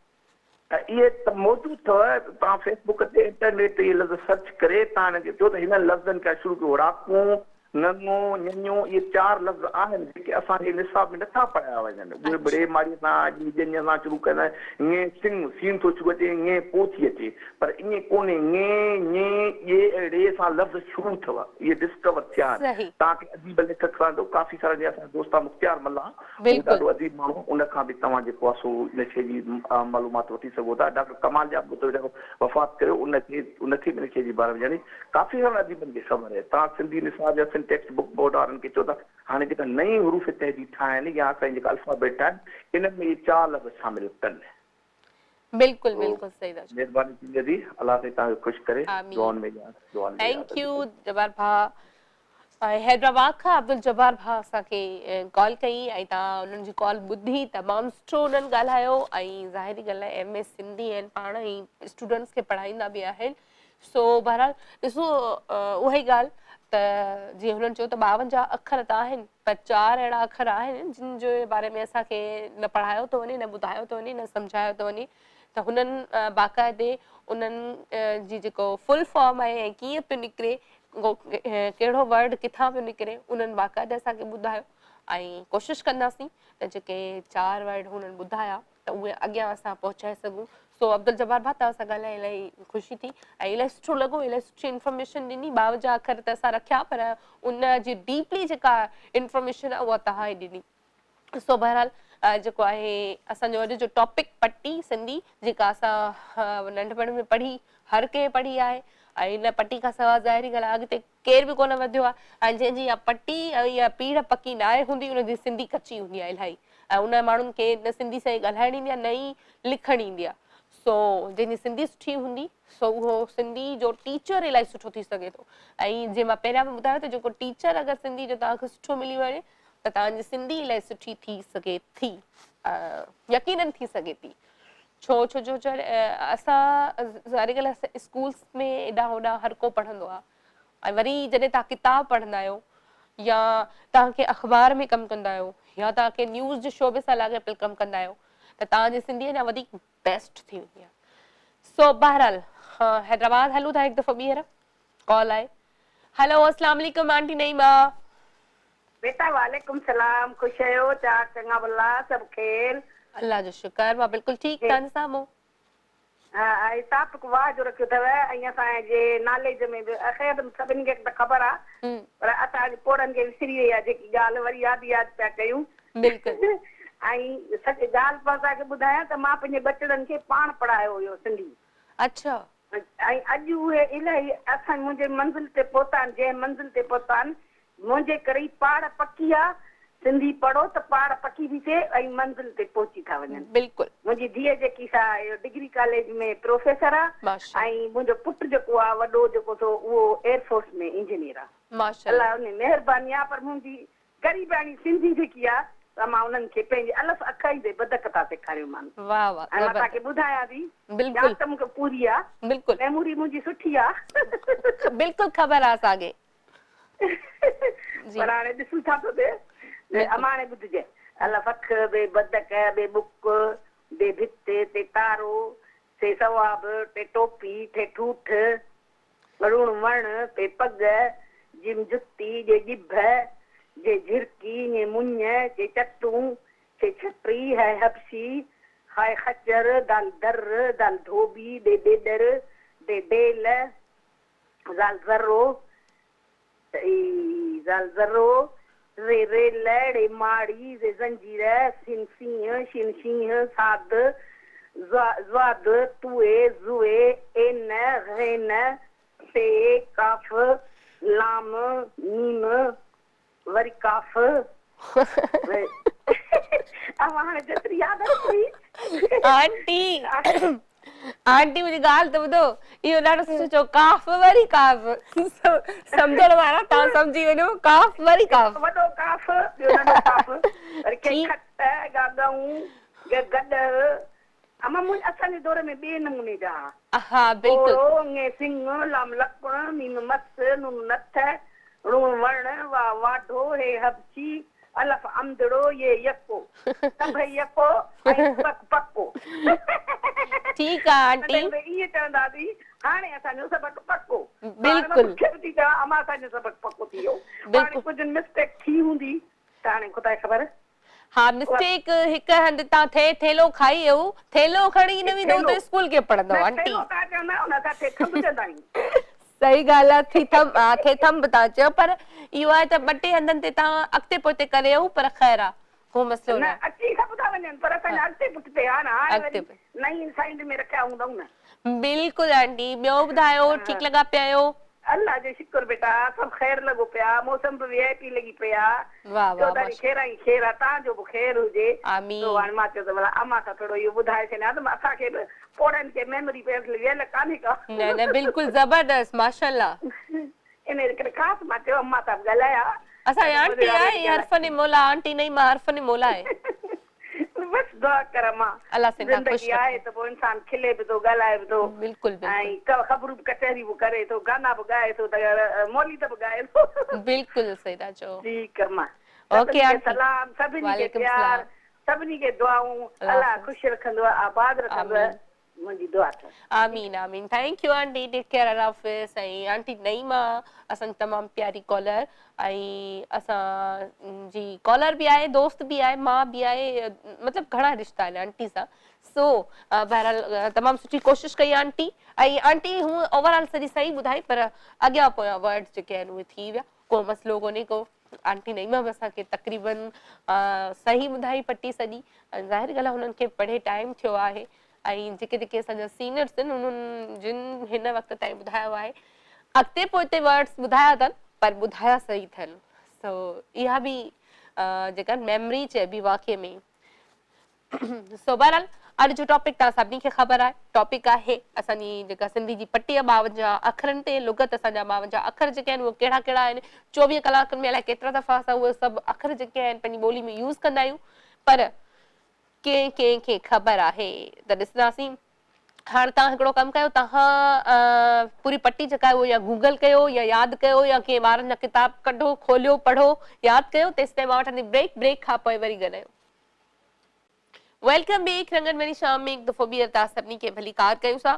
اهي ته موجود اٿو، توهان فيس بڪ تي انٽرنيٽ تي اهي لفظ سرچ ڪري توهان هنن کي چئو ته هنن لفظن کان شروع ڪيو ڙاڪون، ڱڱون، ڃڃون اهي چار لفظ آهن جيڪي اسان جي نصاب ۾ نٿا پڙهايا وڃن اهي به ڙي ماڙيء سان ڄي ڄڃ سان شروع ڪندا آهن ڱي سڱ سين ٿو شروع اچي ڱي پو ٿي اچي پر ائين ڪونهي ڱي، ڃي، ڄي ۽ ڙي سان لفظ شروع اٿو اهي ڊسڪور ٿيا آهن توهان کي اديب ليکڪ سان ڪافي سارا جيئن اسان جو دوست آهي مختيار ملاح هو ڏاڍو اديب ماڻهو آهي، ان کان به توهان جيڪو آهي سو ان شيء جي معلومات وٺي سگهو ٿا. ڊاڪٽر ڪمال ڄامڙو ته ويچارو وفات ڪيو، ان کي ان کي به ان شيء جي باري ۾ ڄاڻي ڪافي سارن اديبن کي خبر آهي. توهان سنڌي نصاب يا سنڌ ٽيڪسٽ بڪ بورڊ وارن کي چئو ته هاڻي جيڪا نئين حروف تهجي ٺاهين يا اسان جي جيڪا الفابيٽ آهن انهن ۾ اهي چار لفظ شامل ڪن. بلڪل بلڪل صحيح ٿا چئو. مهرباني ٿيندي ادي الله سائين توهان کي خوش ڪري دعائن ۾ ياد دعائن ۾ ياد thank you جبار ڀاء ۽ حيدرآباد کان عبدالجبار ڀاء اسان کي ڪال ڪئي ۽ توهان انهن جي ڪال ٻڌي تمام سٺو انهن ڳالهايو ۽ ظاهري ڳالهه آهي ايم اي سنڌي آهن پاڻ ۽ اسٽوڊنٽس کي پڙهائيندا به آهن سو بهرحال ڏسو اها ئي ڳالهه ته جيئن هنن چيو ته 52 اکر ته آهن پر چار اهڙا اکر آهن جن جي باري ۾ اسان کي نه پڙهايو ٿو وڃي نه ٻڌايو ٿو وڃي نه سمجهايو ٿو وڃي ته هنن باقاعدي انهن جي جيڪو فل فارم آهي ۽ ڪيئن پيو نڪري ڪهڙو ورڊ ڪٿان پيو نڪري انهن باقاعده اسان کي ٻڌايو ۽ ڪوشش ڪنداسين ته جيڪي چار ورڊ هنن ٻڌايا ته اهي اڳيان اسان پهچائي سگهون سو عبدالجبار ڀاء توهان سان ڳالهائي الاهي خوشي ٿي ۽ الاهي سٺو لڳو الاهي سٺي انفارميشن ڏني 52 اکر ته اسان رکيا پر ان جي ڊيپلي جيڪا انفارميشن آهي اها توهان ئي ڏني سو بهرحال جيڪو آهي اسان جو اڄ جو ٽاپڪ پٽي سنڌي جيڪا اسان ننڍپڻ ۾ پڙهي هر ڪنهن پڙهي آهي ۽ ان پٽي کان سواء ظاهري ڳالهه آهي اڳتي ڪير به ڪونه وڌيو آهي ۽ جنهن جي اها پٽي ۽ اها پيڙهه پڪي ناهي هوندي ان جي سنڌي ڪچي هوندي آهي الاهي ۽ ان ماڻهن کي نه سنڌي صحيح ڳالهائڻ ايندي آهي نه ئي لکڻ ايندي آهي سو جنهن جي سنڌي سٺي هوندي سو اهو سنڌي جو ٽيچر الاهي سٺو ٿي سگهي ٿو ۽ جيئن مان پهريان به ٻڌايو ته جيڪو ٽيچر اگر سنڌي جو توهان کي سٺو ملي وڃي ته توهان جي سنڌي الاهي سٺي ٿي سگهي ٿي يقينن ٿي سگهي ٿي ڇو ڇو جو اسان ظاهري ڳالهه آهي اسڪولس ۾ ايڏا هوڏا هر ڪو پڙهندو آهي ۽ وري جڏهن توهان ڪتاب پڙهندا آهيو يا توهان ڪنهن اخبار ۾ ڪم ڪندا آهيو يا توهان ڪنهن نيوز جي شعبي سان لاڳاپيل ڪم ڪندا آهيو ته توهان جي سنڌي اڃا وڌيڪ بيسٽ ٿي ويندي آهي سو بهرحال حيدرآباد هلون ٿا هڪ دفعو ٻيهر ڪال آهي هلو اسلام عليڪم آنٽي نعيمه. بيٽا وعليڪم سلام خوش آهيو چاڪ چڱا ڀلا سڀ خير. الله جو شڪر مان بلڪل ٺيڪ توهان جي سامهون. ها ۽ ٽاپڪ واهه جو رکيو اٿو ۽ اسان جي ناليج ۾ به خير سڀني کي ته خبر آ پر اسان جي پوڙهن کي وسري وئي آ جيڪي ڳالهه وري ياد ياد پيا ڪيون بلڪل. ۽ سچ ڳالهه مان توهان کي ٻڌايان ته مان پنهنجي ٻچڙن کي پاڻ پڙهايو هيو سنڌي. اڇا. ۽ اڄ اهي الاهي اسان منهنجي منزل تي پهتا آهن جنهن منزل تي پهتا آهن منهنجي ڪري ئي پاڙ پڪي آ سنڌي پڙهو ته پاڙ پڪي ٿي ٿئي ۽ منزل تي پهچي ٿا وڃن. بلڪل. منهنجي ڌيء جيڪي سا اهو ڊگري ڪاليج ۾ پروفيسر آ ۽ منهنجو پٽ جيڪو آ وڏو جيڪو سو اهو ايئر فورس ۾ انجنيئر آ. ماشاءالله. الله انهي مهرباني آ پر منهنجي غريباڻي سنڌي جيڪي آ سا مان انهن کي پنهنجي الف اک ۽ بي بدڪ تان سيکاريومان. واه واه ۽ مان توهان کي زبردست. ٻڌايان ٿي بلڪل. ياد ته مونکي پوري آ. بلڪل. ميموري منهنجي سٺي آ. بلڪل خبر آ اسان کي. جي. پر هاڻي ڏسون ڇا ٿو ٿئي. بلڪل. اماڻي ٻڌجي. الف اک بي بدڪ بي ٻڪ بي ڀت تي تارو سي ثواب ٽي ٽوپي ٺي ٺوٺ ڙوڻ وڻ پي پڳ جيم جتي ڄي ڄڀ جي جهرڪي ڃي مڃ چي چتون ڇي ڇٽري هه حبشي خائي خچر دال در دال ڌوٻي ڏي ڏيڏر ڊي ڊيل ذال ذرو ذال ذرو ري ريل ڙي ماڙي زي زنجير سين سينهن شين شينهن صاد ضاد طوئي ظوئي عين غين ثي قاف لام ميم وري قاف اوهان هاڻي جيتري ياد اچي. آنٽي آنٽي منهنجي ڳالهه ته ٻڌو اهو ڏاڍو سٺو چيو قاف وري قاف سمجهڻ وارا توهان سمجهي وڃو قاف وري قاف. وڏو قاف ٻيو ننڍو قاف وري کي کٽ گا ڳئون گ گڏهه اما مون اسان جي دور ۾ ٻئي نموني جا ها. ها بلڪل. گهوڙو، ڱ سڱ، لام لڪڻ، ميم مس، نون نٿ، ڻ وڻ، وا واڍو، هي حبشي، الف انڌڙو، ي يڪو. سڀئي يڪو ۽ سبق پڪو. ٺيڪ آ آنٽي. ننڍي هوندي ائين چوندا هئاسين، هاڻي اسان جو سبق پڪو. هاڻي مان بلڪل. مون کي به ٿي چوان اما اسان جو سبق پڪو ٿي ويو. هاڻي بلڪل. ڪجهه مسٽيڪ ٿي هوندي ته هاڻي خدا کي خبر. ها مسٽيڪ هڪ هنڌ تان ٿئي ٿيلهو کائي ويو ٿيلهو کڻي نه ويندو ٿيلهو ته اسڪول ڪيئن پڙهندو نه آنٽي. ٿيلهو تان چوندا آهيون اسان ٿي ٿنڀ چوندا آهيون. صحيح ڳالهه آ ٿي ٿنڀ ها ٿي ٿنڀ تان چيو پر اهو آهي ته ٻه ٽي هنڌن تي تان اڳتي پوئتي ڪري ويو پر خير آ ڪو مسئلو نه نه آهي. اچي سڀ ٿا وڃن پر اسان جا اڳتي پٺتي ها نه هاڻي اڳتي وري نئين سائيڊ ۾ رکيا هوندئون نه. بلڪل آنٽي ٻيو ٻڌايو ٺيڪ لڳا پيا آهيو. الله جو شڪر بيٽا سڀ خير لڳو پيا موسم به وي آء پي لڳي پئي آ واه واه چوڌاري ماشاء خير ئي خير آ توهان جو به خير هجي سو آمين. هاڻي مان چيو ته ڀلا امان کان ٿورو اهو ٻڌائي ڇڏيان ته اسان کي به پوڙهن کي ميموري پيس ويل ڪانهي ڪا. نه نه بلڪل زبردست ماشاءالله. انهي ڪري خاص مان چيو امان سان به ڳالهايان. اسان جي آنٽي آهي حرفن مولا آنٽي نعيمه حرفن مولا آهي. بس دعا ڪر امان. الله سائين توهان خوش زندگي آهي رکي. ته پوء انسان کلي به ٿو ڳالهائي به ٿو بلڪل ۽ بلڪل. خبرون به ڪچهري به ڪري ٿو گانا به ڳائي ٿو ته موليد به ڳائي ٿو. بلڪل صحيح ٿا چئو. ٺيڪ امان اوڪي سڀني کي آنٽي سلام سڀني کي وعليڪم پيار سلام. سڀني کي دعائون الله الله حافظ. خوش رکندو آباد رکندو آمين. منهنجي دعا اٿس. آمين آمين thank you aunty take care الله حافظ ۽ آنٽي نعيمه اسان جي تمام پياري ڪالر ۽ اسان جي ڪالر به آهي دوست به آهي ماء به آهي مطلب گهڻا رشتا آهن آنٽي سان سو بهرحال تمام سٺي ڪوشش ڪئي آنٽي ۽ آنٽي هون اوور آل سڄي صحيح ٻڌائي پر اڳيان پويان ورڊز جيڪي آهن اهي ٿي ويا ڪو مسئلو ڪونهي ڪو آنٽي نعيمه به اسان کي تقريبن صحيح ٻڌائي پٽي سڄي ۽ ظاهر ڳالهه آهي هنن کي پڙهي ٽائيم ٿيو آهي ۽ جيڪي جيڪي اسان جا سينئرس آهن انهن جن هن وقت تائين ٻڌايو آهي اڳتي پوئتي ورڊس ٻڌايا اٿن پر ٻڌايا صحيح اٿن سو اها به جيڪا ميموري چئبي واقعي ۾ سو بهرحال اڄ جو ٽاپڪ توهان سڀني کي خبر آهي ٽاپڪ آهي اسان جي جيڪا سنڌي جي پٽي آهي 52 اکرن تي لغت اسان جا 52 اکر جيڪي آهن اهي ڪهڙا ڪهڙا آهن 24 ڪلاڪن ۾ الائي ڪيترا دفعا اسان اهي سڀ اکر جيڪي آهن پنهنجي ٻولي ۾ يوز ڪندا آهيون پر ڪنهن ڪنهن کي خبر آهي ته ڏسنداسين هاڻ توهان هڪڙو ڪم ڪيو توهان پوري پٽي جيڪا آهي اهو يا گوگل ڪيو يا ياد ڪيو يا ڪنهن ٻارن جا ڪتاب ڪڍو کوليو پڙهو ياد ڪيو تيستائين مان وٺندي بريڪ بريڪ کان پوء وري ڳالهايون. Welcome back رنگن ڀري شام ۾ هڪ دفعو ٻيهر توهان سڀني کي ڀليڪار ڪيون ٿا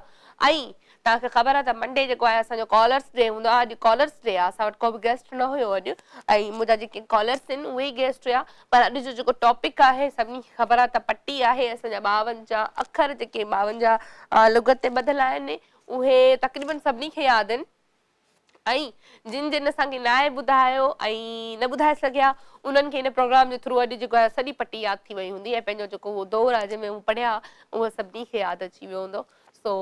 ۽ توهان کي خبر آهي ته منڊي جيڪو آهي اسان جو ڪالرس ڊي هوندو آهي اڄ ڪالرس ڊي آهي اسان وٽ ڪو به گيسٽ نه هيو اڄ ۽ منهنجا جيڪي ڪالرس آهن اهي ئي گيسٽ هيا پر اڄ جو جيڪو ٽاپڪ آهي سڀني کي خبر آهي ته پٽي آهي اسان جا 52 اکر جيڪي 52 لغت تي ٻڌل آهن اهي تقريبن سڀني کي ياد آهن ۽ جن جن اسان کي ناهي ٻڌايو ۽ نه ٻڌائي سگهيا انهن کي هن پروگرام جي ٿرو اڄ جيڪو آهي سڄي پٽي ياد ٿي وئي هوندي ۽ پنهنجو جيڪو اهو دور آهي جنهن ۾ هو پڙهيا اهو سڀني کي ياد اچي ويو هوندو سو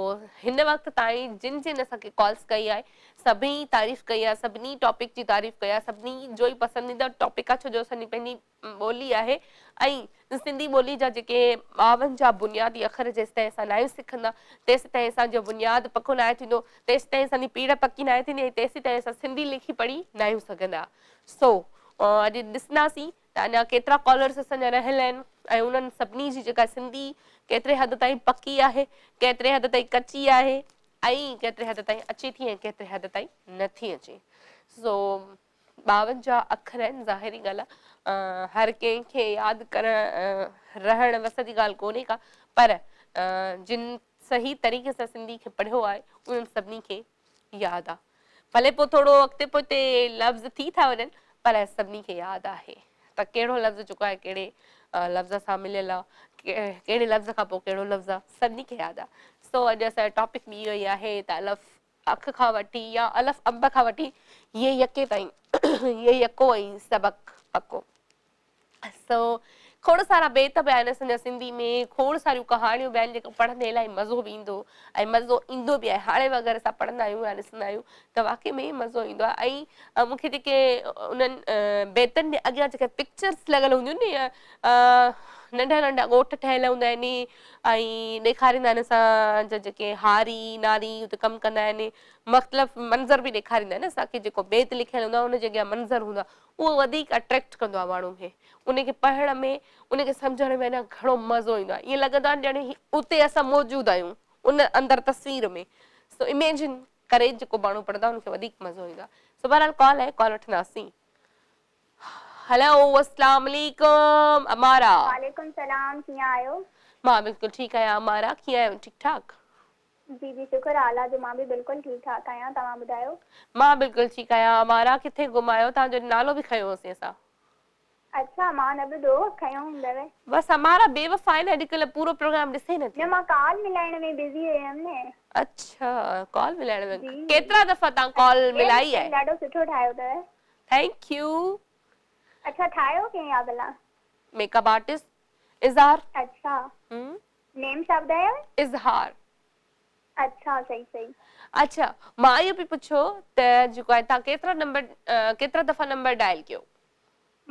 هن وقت تائين جن جن اسان کي ڪالز ڪئي آهي سڀئي تعريف ڪئي آهي سڀني ٽاپڪ جي تعريف ڪئي آهي سڀني جو ئي پسنديده ٽاپڪ آهي ڇو جو اسان جي پنهنجي ٻولي آهي ۽ سنڌي ٻولي جا جيڪي 52 بنيادي اکر جيستائين اسان ناهيون سکندا تيستائين اسان جو بنياد پڪو ناهي ٿيندو تيستائين اسان جي پيڙهه پڪي ناهي ٿيندي ۽ تيستائين اسان سنڌي لکي پڙهي ناهيون سگهندا سو اڄ ڏسنداسين ته اڃا ڪيترا ڪالرس اسان جا رهيل آهن ۽ انهن سڀني جي جيڪا سنڌي ڪيتري حد تائين پڪي آهي ڪيتري حد تائين ڪچي آهي ۽ ڪيتري حد تائين اچي ٿي ۽ ڪيتري حد تائين نٿي اچي سو 52 اکر آهن ظاهري ڳالهه آ هر ڪنهن کي ياد ڪرڻ رهڻ وس جي ڳالهه ڪونهي ڪا پر جن صحيح طريقي سان سنڌي کي پڙهيو آهي انهن سڀني کي ياد آ ڀلي پوء ٿورو اڳتي پوئتي لفظ ٿي ٿا وڃن پر سڀني کي ياد آهي ته ڪهڙو لفظ جيڪو آهي ڪهڙي لفظ سان مليل آ ڪهڙي لفظ کان پوء ڪهڙو لفظ آ سڀني کي ياد آ سو اڄ اسان جو ٽاپڪ به اهو ئي آهي ته الف اک کان وٺي يا الف انب کان وٺي يي يڪي تائين يي يڪو ۽ سبق پڪو. سو کوڙ سارا بيت به آهن اسان جا سنڌي ۾ کوڙ ساريون ڪهاڻيون به آهن جيڪو پڙهندي الاهي مزو به ايندو ۽ مزو ايندو به آهي هاڻي به اگر اسان پڙهندا آهيون يا ڏسندا آهيون ته واقعي ۾ مزو ايندو آهي ۽ مون کي جيڪي انهن بيتن جي اڳيان جيڪي پڪچرس لڳل هونديون آهن نه ننڍا ننڍا ڳوٺ ٺهيل هوندا آهن ۽ ڏيکاريندا آهن اسان جا جيڪي هاري ناري اتي ڪم ڪندا آهن مختلف منظر به ڏيکاريندا آهن اسان کي جيڪو بيت لکيل هوندو آهي ان جي اڳيان منظر هوندو آهي اهو وڌيڪ اٽريڪٽ ڪندو آهي ماڻهو کي ان کي پڙهڻ ۾ ان کي سمجهڻ ۾ اڃا گهڻو مزو ايندو آهي ائين لڳندو آهي ڄڻ اتي اسان موجود آهيون ان اندر تصوير ۾ سو اميجن ڪري جيڪو ماڻهو پڙهندو آهي ان کي وڌيڪ مزو ايندو آهي سو بهرحال ڪال آهي ڪال وٺنداسين. هلو اسلام عليڪم عماره. وعليڪم سلام ڪيئن آهيو؟ مان بلڪل ٺيڪ آهيان عماره ڪيئن آهيو ٺيڪ ٺاڪ؟ جي جي شڪر آ الله جو مان به بلڪل ٺيڪ ٺاڪ آهيان توهان ٻڌايو؟ مان بلڪل ٺيڪ آهيان عماره ڪٿي گم آهيو توهان جو نالو به کنيو هوسين اسان. اڇا مان نه ٻڌو کنيو هوندو. بس عماره بي وفا آهي نه اڄڪلهه پورو پروگرام ڏسي نه ٿي. نه مان ڪال ملائڻ ۾ بزي هيم نه. اڇا ڪال ملائڻ ۾ ڪيترا دفعا توهان ڪال ملائي آهي. ڏاڍو سٺو ٺاهيو اٿو. Thank you. اڇا ٺاهيو ڪنهن آ ڀلا. ميڪ اپ آرٽسٽ اظهار. اڇا نيم ڇا ٻڌايو. اظهار. اڇا صحيح صحيح. اڇا مان اهو پئي پڇيو ته جيڪو آهي توهان ڪيترا نمبر ڪيترا دفعا نمبر ڊائل ڪيو.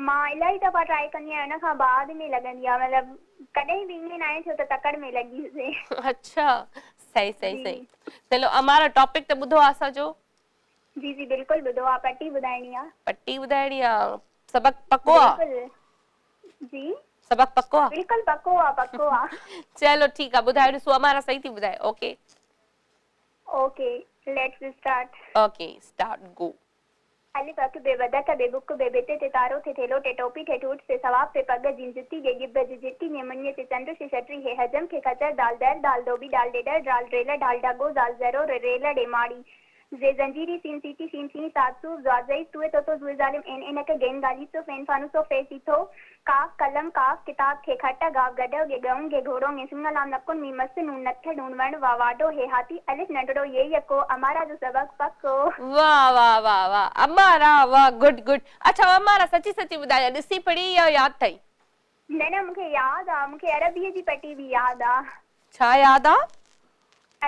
مان الاهي دفعا ٽرائي ڪندي آهيان ان کان بعد ۾ لڳندي آهي مطلب ڪڏهن به ائين ناهي ٿيو ته تڪڙ ۾ لڳي هجي. اڇا صحيح صحيح صحيح چلو امارا ٽاپڪ ته ٻڌو آ اسان جو. جي جي بلڪل ٻڌو آ پٽي ٻڌائڻي آ. پٽي ٻڌائڻي آ سبق پڪو آ. بلڪل جي. سبق پڪو آ. بلڪل پڪو آ پڪو آ. چلو ٺيڪ آ ٻڌايو ڏسون امارا صحيح ٿي ٻڌائي okay. Okay let's start. Okay start go. الف اک ب بدڪ ب بڪ ڀ ڀت ت تارو ٿ ٿيلهو ٽ ٽوپي ٺ ٺوٺ س ثواب پ پڳ ج جتي ڄ ڄڀ جهه جهرڪي ڃ مڃ چ چنڊ ش ڇٽري ه حجم ک خچر دال در دال ڌوٻي ڏال ڏيڏر ڊرال ڊريل ڍال ڍڳو زال ذرو ر ريل ڙي ماڙي ز زنجيري سين سيٽي شين شينهن صاد صوف ضاد ضعيف طوء طوطو ظوء ظالم عين عينڪ غين غاليچو فين فانوسو ف ڦيٿو ڪاف قلم قاف ڪتاب خ کٽ گاف گڏهه گ ڳئون گهه گهوڙو ڱ سڱ لام نڪ ميم مس نون نٿ ڻ وڻ وا واڍو ه هاٿي الف ننڍڙو ي يڪو امارا جو سبق پڪو. واه واه واه واه امارا واه گڊ گڊ اڇا امارا سچي سچي ٻڌاء ڏسي پڙهي يا ياد ٿئي. نه نه مونکي ياد آ مونکي عربيء جي پٽي به ياد آ. ڇا ياد آ؟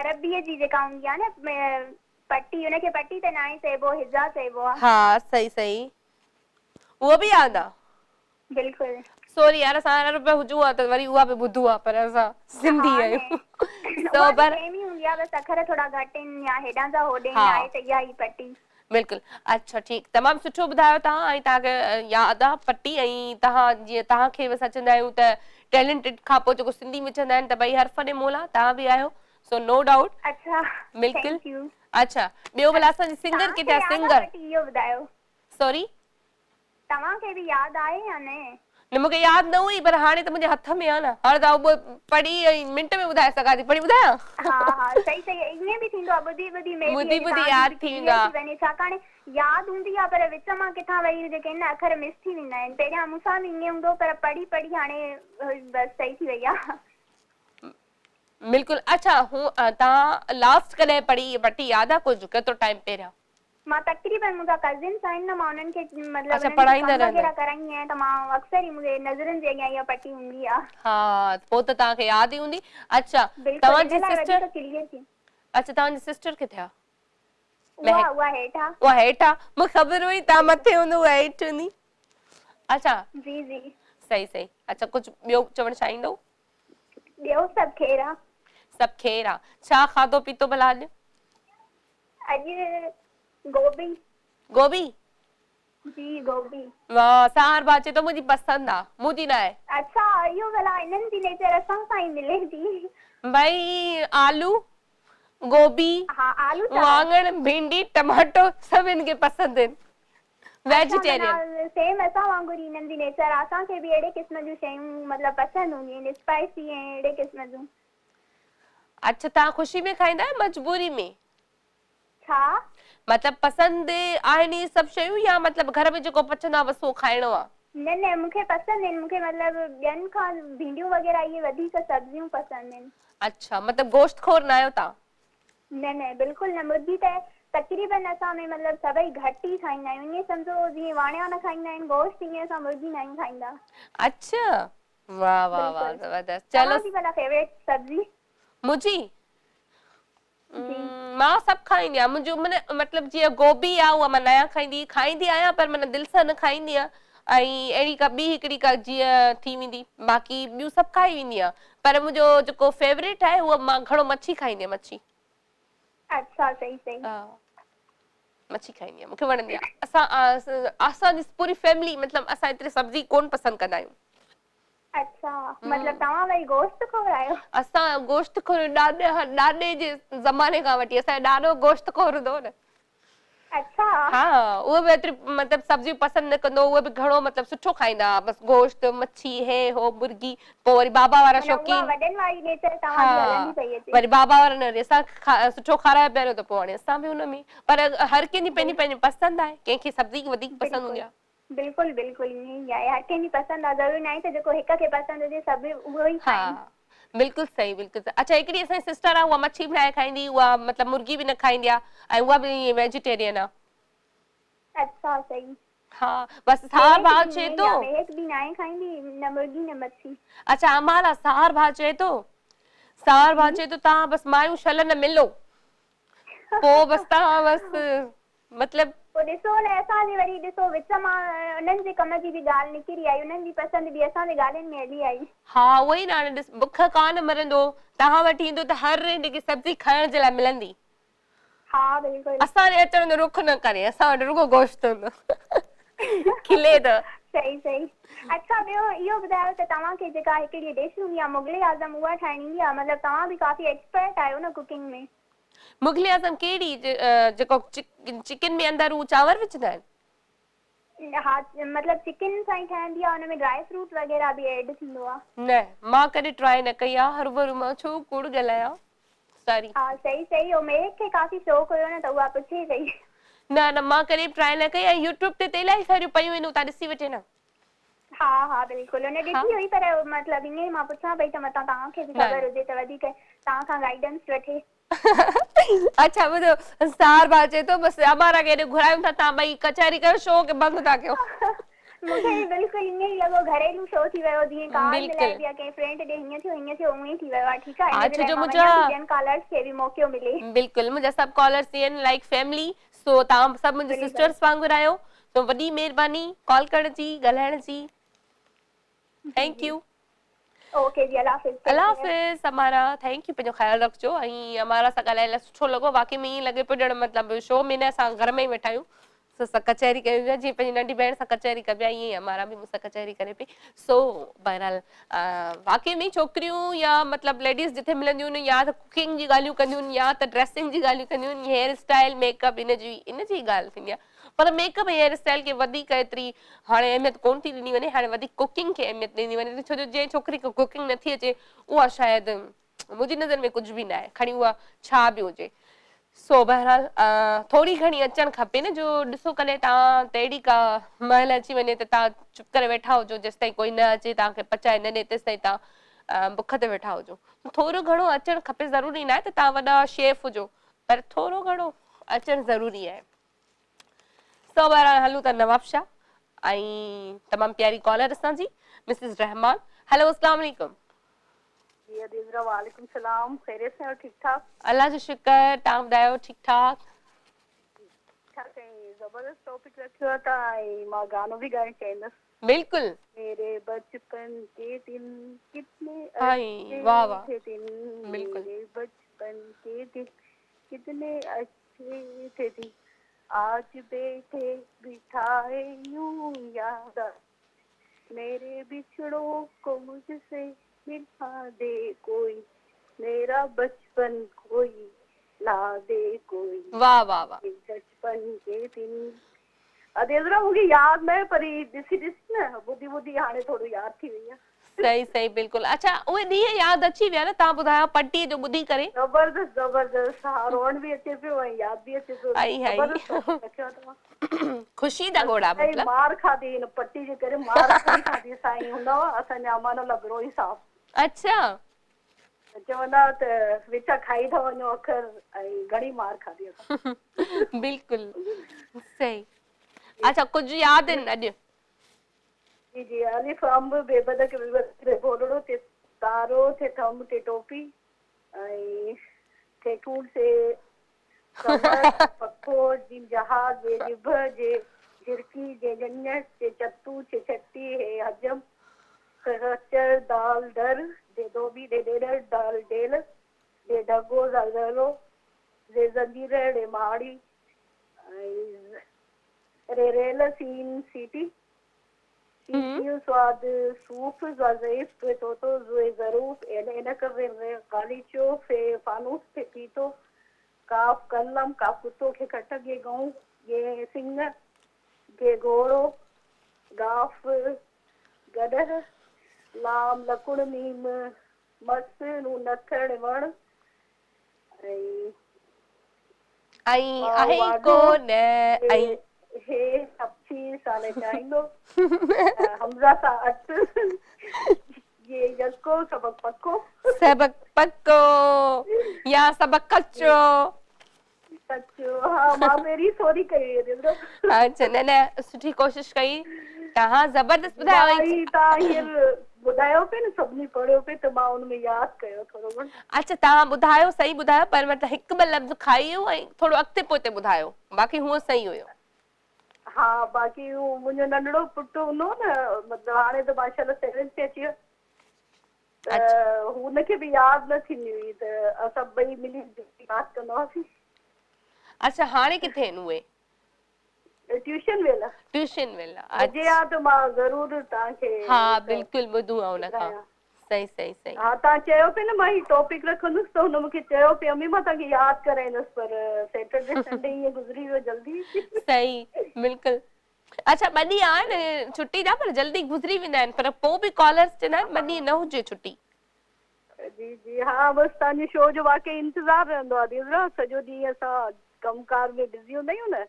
عربيء جي جيڪا هوندي آ نه پٽي ان کي پٽي ته ناهي چئبو هجا چئبو آ. ها صحيح صحيح اهو به ياد آ. بلڪل. سوري يار اسان عرب ۾ هجون ها ته وري اها به ٻڌون ها پر اسان سنڌي ها نه آهيون سو اها به پر سيم ئي هوندي آ بس اکر ٿورا گهٽ آهن يا هيڏانهن جا هوڏي ها. آهي ته اها ئي پٽي. بلڪل اڇا ٺيڪ تمام سٺو ٻڌايو توهان ۽ توهان کي ياد آ پٽي ۽ توهان جيئن توهان کي به اسان چوندا آهيون ته ٽيلنٽيڊ کان پوء جيڪو سنڌي ۾ چوندا آهن ته ڀئي هر فن مولا توهان به آهيو سو نو ڊائوٽ اڇا بلڪل thank you اڇا ٻيو ڀلا اسان جي سنگر توهان ڪٿي کي آ ياد آ سنگر پٽي اهو ٻڌايو. سوري. توهان کي به ياد آهي يا نه؟ نه مونکي ياد نه هئي پر هاڻي ته منهنجي هٿ ۾ آ نه هاڻي ته آئون پڙهي ۽ منٽ ۾ ٻڌائي سگهان ٿي پڙهي ٻڌايان؟ ها ها صحيح صحيح ائين به ٿيندو آ ٻڌي ٻڌي مي بي ٻڌي اڄ ٻڌي توهان جي ياد به ٿي ويندو ڪليئر آ. ٿي وڃي ڇاڪاڻ ياد هوندي آ پر وچ مان ڪٿان وري جيڪي آهن نه اکر مس ٿي ويندا آهن پهريان مون سان به ائين هوندو هو پر پڙهي پڙهي هاڻي بس صحيح ٿي وئي آ. بلڪل اڇا هو توهان لاسٽ ڪڏهن پڙهي پٽي ياد آ ڪجهه ڪيترو ٽائيم پهريان؟ مان تقريبن منهنجا ڪزنس آهن نه مان انهن کي مطلب اڇا انهن کي پڙهائيندا ڪم رهندا وغيره ڪرائيندي آهيان ته مان اڪثر ئي منهنجي نظرن جي اڳيان اها پٽي هوندي آ. ها پوء ته توهان کي ياد ئي هوندي. اڇا بلڪل توهان ان جي لاء سسٽر وڌيڪ ڪليئر ٿي. اڇا توهان جي سسٽر ڪٿي آ؟ اها مهڪ اها هيٺ آ. اها هيٺ آ مون کي خبر هئي توهان مٿي هوندو اها هيٺ هوندي. اڇا جي جي. صحيح صحيح اڇا ڪجهه ٻيو چوڻ چاهيندو؟ ٻيو سڀ خير آ. سڀ خير آ. ڇا کاڌو پيتو ڀلا اڄ؟ اڄ گوبي. گوبي؟ جي گوبي. واه ساهر ڀاء چئي ٿو منهنجي پسند آ منهنجي ناهي. اڇا اهو ڀلا انهن جي نيچر اسان سان ئي ملي ٿي. ڀائي آلو گوبي ها آلو ته واڱڻ ڀينڊي ٽماٽو سڀ هن کي پسند آهن اڇا ويجيٽيرين. معنيٰ سيم اسان وانگر ئي انهن جي نيچر آ اسان کي به اهڙي قسم جون شيون مطلب پسند هونديون آهن اسپائسي ۽ اهڙي قسم جون. اڇا توهان خوشي ۾ کائيندا آهيو مجبوري ۾؟ ڇا؟ مطلب پسند آهن اهي سڀ شيون يا مطلب گهر ۾ جيڪو پچندو آهي بس اهو کائڻو آهي؟ نه نه مون کي پسند آهن مون کي مطلب ٻين کان ڀينڊيون وغيره اهي وڌيڪ سبزيون پسند آهن. اڇا مطلب گوشت خور نه آهيو توهان؟ نه نه بلڪل نه مرغي ته تقريبن اسان ۾ مطلب سڀئي گهٽ ئي کائيندا آهيون ائين سمجهو جيئن واڻيا نه کائيندا آهن گوشت تيئن اسان مرغي نه آهيون کائيندا. اڇا واه واه واه بلڪل زبردست چلو توهان جي ڀلا فيوريٽ سبزي؟ منهنجي جي. مان سڀ کائيندي آهيان منهنجو من مطلب جيئن گوبي آ اها مان ناهيان کائيندي کائيندي آهيان پر من دل سان نه کائيندي آهيان ۽ اهڙي ڪا ٻي هڪڙي ڪا جيئن ٿي ويندي باقي ٻيون سڀ کائي ويندي آهيان پر منهنجو جيڪو فيوريٽ آهي اهو مان گهڻو مڇي کائيندي آهيان مڇي. اڇا صحيح صحيح. ها مڇي کائيندي آهيان مونکي وڻندي آهي اسان اسان جي پوري فيملي مطلب اسان ايتري سبزي ڪون پسند ڪندا آهيون. اڇا مطلب توهان وري گوشت خور آهيو. اسان گوشت خور ڏاڏي ڏاڏي جي زماني کان وٺي اسان جو ڏاڏو گوشت خور هوندو هو نه. اڇا. ها اهو به ايتري مطلب سبزيون پسند نه ڪندو هو اهي به گهڻو مطلب سٺو کائيندا هئا بس گوشت مڇي هي هو مرغي پوء وري بابا وارا معنيٰ اها شوقين. وڏن واري نيچر ها توهان جي هلندي پئي اچي. وري بابا وارن وري اسان کي سٺو کارايو پياريو ته پوء هاڻي اسان به ان ۾ پر هر ڪنهن جي پنهنجي پنهنجي پسند آهي ڪنهن کي سبزي وڌيڪ پسند بلڪل هوندي آهي. بلڪل بلڪل ائين ئي آهي هر ڪنهن جي پسند آهي ضروري ناهي ته جيڪو هڪ کي پسند هجي سڀ اهو ئي ها کائين. بلڪل صحيح بلڪل صحيح اڇا هڪڙي اسان جي سسٽر آهي اها مڇي به ناهي کائيندي اها مطلب مرغي به نه کائيندي آهي ۽ اها به ائين ويجيٽيرين آهي. اڇا صحيح. ها بس ساهر مهڪ ڀاء به چئي ائين ئي ٿو. آهي مهڪ به ناهي کائيندي نه مرغي نه مڇي. اڇا امارا ساهر ڀاء چئي ٿو ساهر ڀاء چئي ٿو توهان بس مايون شل نه ملو پوء بس توهان بس مطلب. پوء ڏسو نه اسان جي وري ڏسو وچ مان انهن جي ڪم جي به ڳالهه نڪري آئي انهن جي پسند به اسان جي ڳالهين ۾ هلي آئي. ها اهو ئي نه هاڻي ڏس بک ڪانه مرندو توهان وٽ ايندو ته هر هن کي سبزي کائڻ جي لاء ملندي. ها بلڪل. اسان ڏي اچڻ جو رخ نه ڪري اسان وٽ رڳو گوشت هوندو کلي ٿو. صحيح صحيح اڇا ٻيو اهو ٻڌايو ته توهان کي جيڪا هڪڙي ڊش هوندي آهي مغل اعظم اها ٺاهڻ ايندي آهي مطلب توهان به ڪافي ايڪسپرٽ آهيو نه ڪوڪنگ ۾. مغل اعظم ڪهڙي جيڪو چڪن ۾ اندر هو چانور وجهندا آهن. ها مطلب چڪن سان ئي ٺهندي آهي ان ۾ ڊرائي فروٽ وغيره به ايڊ ٿيندو آهي. نه مان ڪڏهن ٽرائي نه ڪئي آهي هروڀرو مان ڇو ڪوڙ ڳالهايان ساري. ها صحيح صحيح اهو مهڪ کي ڪافي شوق هيو نه ته اها پڇي پئي. نه نه مان ڪڏهن به ٽرائي نه ڪئي ۽ يوٽيوب تي ته الاهي ساريون پيون آهن اتان ڏسي وٺي نه. ها ها بلڪل ان ڏٺي هئي پر مطلب ائين ئي مان پڇان پئي ته متان توهان کي به خبر هجي ته وڌيڪ توهان کان گائيڊنس وٺي. اڇا ٻڌو ساهر ڀاء چئي ٿو بس امارا کي هيڏي گهرايون ٿا توهان ٻئي ڪچهري ڪيو شو کي بند ٿا ڪيو. مون کي به بلڪل ائين ئي لڳو گهريلو شو ٿي ويو جيئن ڪال ملائبي آ ڪنهن فرينڊ ڏي هيئن ٿيو هيئن ٿيو اونئين ٿي ويو آ ٺيڪ آ ان جي لاء مان وڃان ٿي ٻين ڪالرس کي به موقعو ملي. بلڪل منهنجا سڀ ڪالرس آهن لائيڪ فيملي سو توهان سڀ منهنجي سسٽرس وانگر آهيو سو وڏي مهرباني ڪال ڪرڻ جي ڳالهائڻ جي thank you. Okay جي الله حافظ الله حافظ امارا thank you پنهنجو خيال رکجو ۽ امارا سان ڳالهائي الاهي سٺو لڳو واقعي ۾ ائين لڳي پيو ڄڻ مطلب شو ۾ نه اسان گهر ۾ ئي ويٺا آهيون سو اسان ڪچهري ڪيون پيا جيئن پنهنجي ننڍي ڀيڻ سان ڪچهري ڪبي آهي ائين ئي امارا به مون سان ڪچهري ڪري پئي سو بهرحال واقعي ۾ ڇوڪريون يا مطلب ليڊيز جٿي ملنديون آهن يا ته ڪوڪنگ جي ڳالهيون ڪنديون آهن يا ته ڊريسنگ جي ڳالهيون ڪنديون آهن هيئر اسٽائل ميڪ اپ ان جي ان جي ڳالهه ٿيندي آهي پر ميڪ اپ ۽ هيئر اسٽائل کي وڌيڪ ايتري هاڻي اهميت ڪونه ٿي ڏني وڃي، هاڻي وڌيڪ ڪوڪنگ کي اهميت ڏني وڃي ٿي، ڇو جو جنهن ڇوڪري کي ڪوڪنگ نٿي اچي اها شايد منهنجي نظر ۾ ڪجهه به ناهي، کڻي اها ڇا به هجي. سو بهرحال ٿوري گهڻي اچڻ کپي نه جو ڏسو ڪڏهن توهان تي اهڙي ڪا مهل اچي وڃي ته توهان چپ ڪري ويٺا هجو جيستائين ڪوئي نه اچي توهان کي پچائي نه ڏي تيستائين توهان بک تي ويٺا هجو. ٿورو گهڻو اچڻ کپي ضروري ناهي ته توهان وڏا شيف هجو پر ٿورو گهڻو اچڻ ضروري آهي. سو بهرحال هلون ٿا نوابشاهه ۽ تمام پياري ڪالر اسان جي مسز رحمان هيلو اسلام عليڪم. جي ادي عذرا وعليڪم سلام خيريت سان آهيو ٺيڪ ٺاڪ. الله جو شڪر توهان ٻڌايو ٺيڪ ٺاڪ. ٺيڪ ٺاڪ ۽ زبردست ٽاپڪ رکيو آهي توهان ۽ مان گانو به ڳائڻ چاهيندس. بلڪل. ميري بچپن ڪي دن ڪتني اڇي واه واه ٿي دن ميري بچپن ڪي دن ڪتني اڇي ٿي دن آج بيٺي بٺائي يون ياد ميري بڇڙو ڪو مجهه سي ملا the ڪوئي ميرا بچپن ڪوئي لا the ڪوئي واه واه واه بچپن ڪي دن ادي عذرا مونکي ياد نه آهي پر هي ڏسي ڏسي نه ٻڌي ٻڌي هاڻي ٿورو ياد ٿي وئي آهي. صحيح صحيح بلڪل اڇا اهي ڏينهن ياد اچي ويا نه توهان ٻڌايو پٽي جو ٻڌي ڪري. زبردست زبردست ها روئڻ به اچي پيو ۽ ياد به اچي پيو آئي هائي زبردست ٽاپڪ رکيو آهي توهان. خوشي جا ڳوڙها سائين مطلب. مار کاڌي هن پٽي جي ڪري مار گهڻي کاڌي سائين هوندا هئا اسان جا امان الله بروهي صاحب. اڇا. چوندا هئا ته وچان کائي ٿا وڃو اکر ۽ گهڻي مار کاڌي اسان. بلڪل صحيح اڇا ڪجهه ياد آهن اڄ. جي جي الف انب بي بدڪ بي ٻڪري ڀولڙو تي تارو ٿي ٿنڀ ٽي ٽوپي ۽ ٿي ٺونٺ سي ڪمر پکو جيم جهاز جي ڄڀ جي جهرڪي جي ڄڃ چي چتو ڇي ڇٽي هي حجم خ خچر دال در ڍي ڌوٻي ڍي ڏيڏر ڍال ڍيل ڍي ڍڳو ذال ذرو زي زنجير ڙي مهاڙي ۽ ري ريل سين سيٽي سين صاد صوف ظا ضعيف ط طوطو ظ ظروف عين عينڪ غ غاليچو ف فانوس ف ڦيٿو ڪاف قلم ق ڪتو خ کٽ گ ڳئون ڱ سڱ گھ گهوڙو گاف گڏهه لام لڪڻ ميم مس نون نٿڻ وڻ ۽ ۽ آهي ئي ڪو نه ۽. هي حبشي سان چاهيندو حمزه سان اٺ يي يڪو سبق پڪو. سبق پڪو يا سبق ڪچو. ڪچو ها مان پهرين سوري ڪئي هئي ڏسو. اڇا نه نه سٺي ڪوشش ڪئي توهان زبردست ٻڌايو ۽ توهان هينئر ٻڌايو پئي نه سڀني پڙهيو پئي ته مان ان ۾ ياد ڪيو ٿورو گهڻو. اڇا توهان ٻڌايو صحيح ٻڌايو پر مطلب هڪ ٻه لفظ کائي ويو ۽ ٿورو اڳتي پوئتي ٻڌايو باقي هونء صحيح هيو. ها باقي هو منهنجو ننڍڙو پٽ هوندو هو نه مطلب هاڻي ته ماشاءالله سيونٿ ۾ اچي ويو ته هن کي به ياد نه ٿيندي هئي ته اسان ٻئي ملي ياد ڪندا هئاسين. اڇا هاڻي ڪٿي آهن اهي؟ ٽيوشن ويل آ. ٽيوشن ويل آ هجي ها ته مان ضرور توهان کي ها بلڪل ٻڌون ها ان کان صحيح صحيح صحيح. ها توهان چيو پئي نه مان هي ٽاپڪ رکندس ته هن مونکي چيو پئي امي مان توهان کي ياد ڪرائيندس پر سيٽرڊي سنڊي ائين گذري ويو جلدي. صحيح بلڪل اڇا ٻه ڏينهن آهن ڇٽي جا پر جلدي گذري ويندا آهن پر پوء به ڪالرز چوندا آهن ٻه ڏينهن نه هجي ڇٽي. جي جي ها بس توهان جي شو جو واقعي انتظار رهندو آهي ادي عذرا سڄو ڏينهن اسان ڪم ڪار ۾ بزي هوندا آهيون نه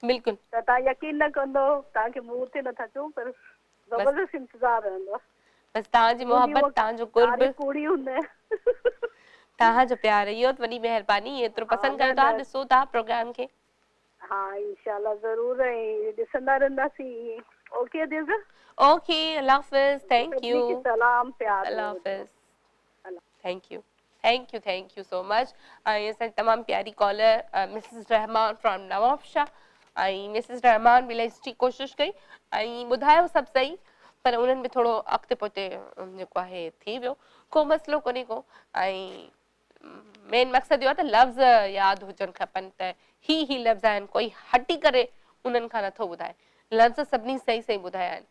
بلڪل ته توهان يقين نه ڪندو توهان کي منهن تي نٿا چئون پر زبردست انتظار رهندو آهي. بس توهان جي محبت توهان جو قرب ڪوڙي هوندا آهن. توهان جو پيار اهو ته وڏي مهرباني ايترو پسند ڪيو ٿا ڏسو ٿا پروگرام کي. ها انشاء الله ضرور ۽ ڏسندا رهنداسين اوڪي ادي عذرا. اوڪي الله حافظ thank you. سڀني کي سلام پيار الله حافظ thank you thank you thank you so much ۽ اسان جي تمام پياري caller Mrs Rehman from Nawabshah ۽ Mrs Rehman به الاهي سٺي ڪوشش ڪئي ۽ ٻڌايو سڀ صحيح پر انهن به ٿورو اڳتي پوئتي جيڪو آهي ٿي ويو ڪو مسئلو ڪونهي ڪو ۽ مين مقصد اهو آهي ته لفظ ياد هجڻ کپن ته هي هي لفظ آهن ڪوئي هٽي ڪري انهن کان نٿو ٻڌائي لفظ سڀني صحيح صحيح ٻڌايا آهن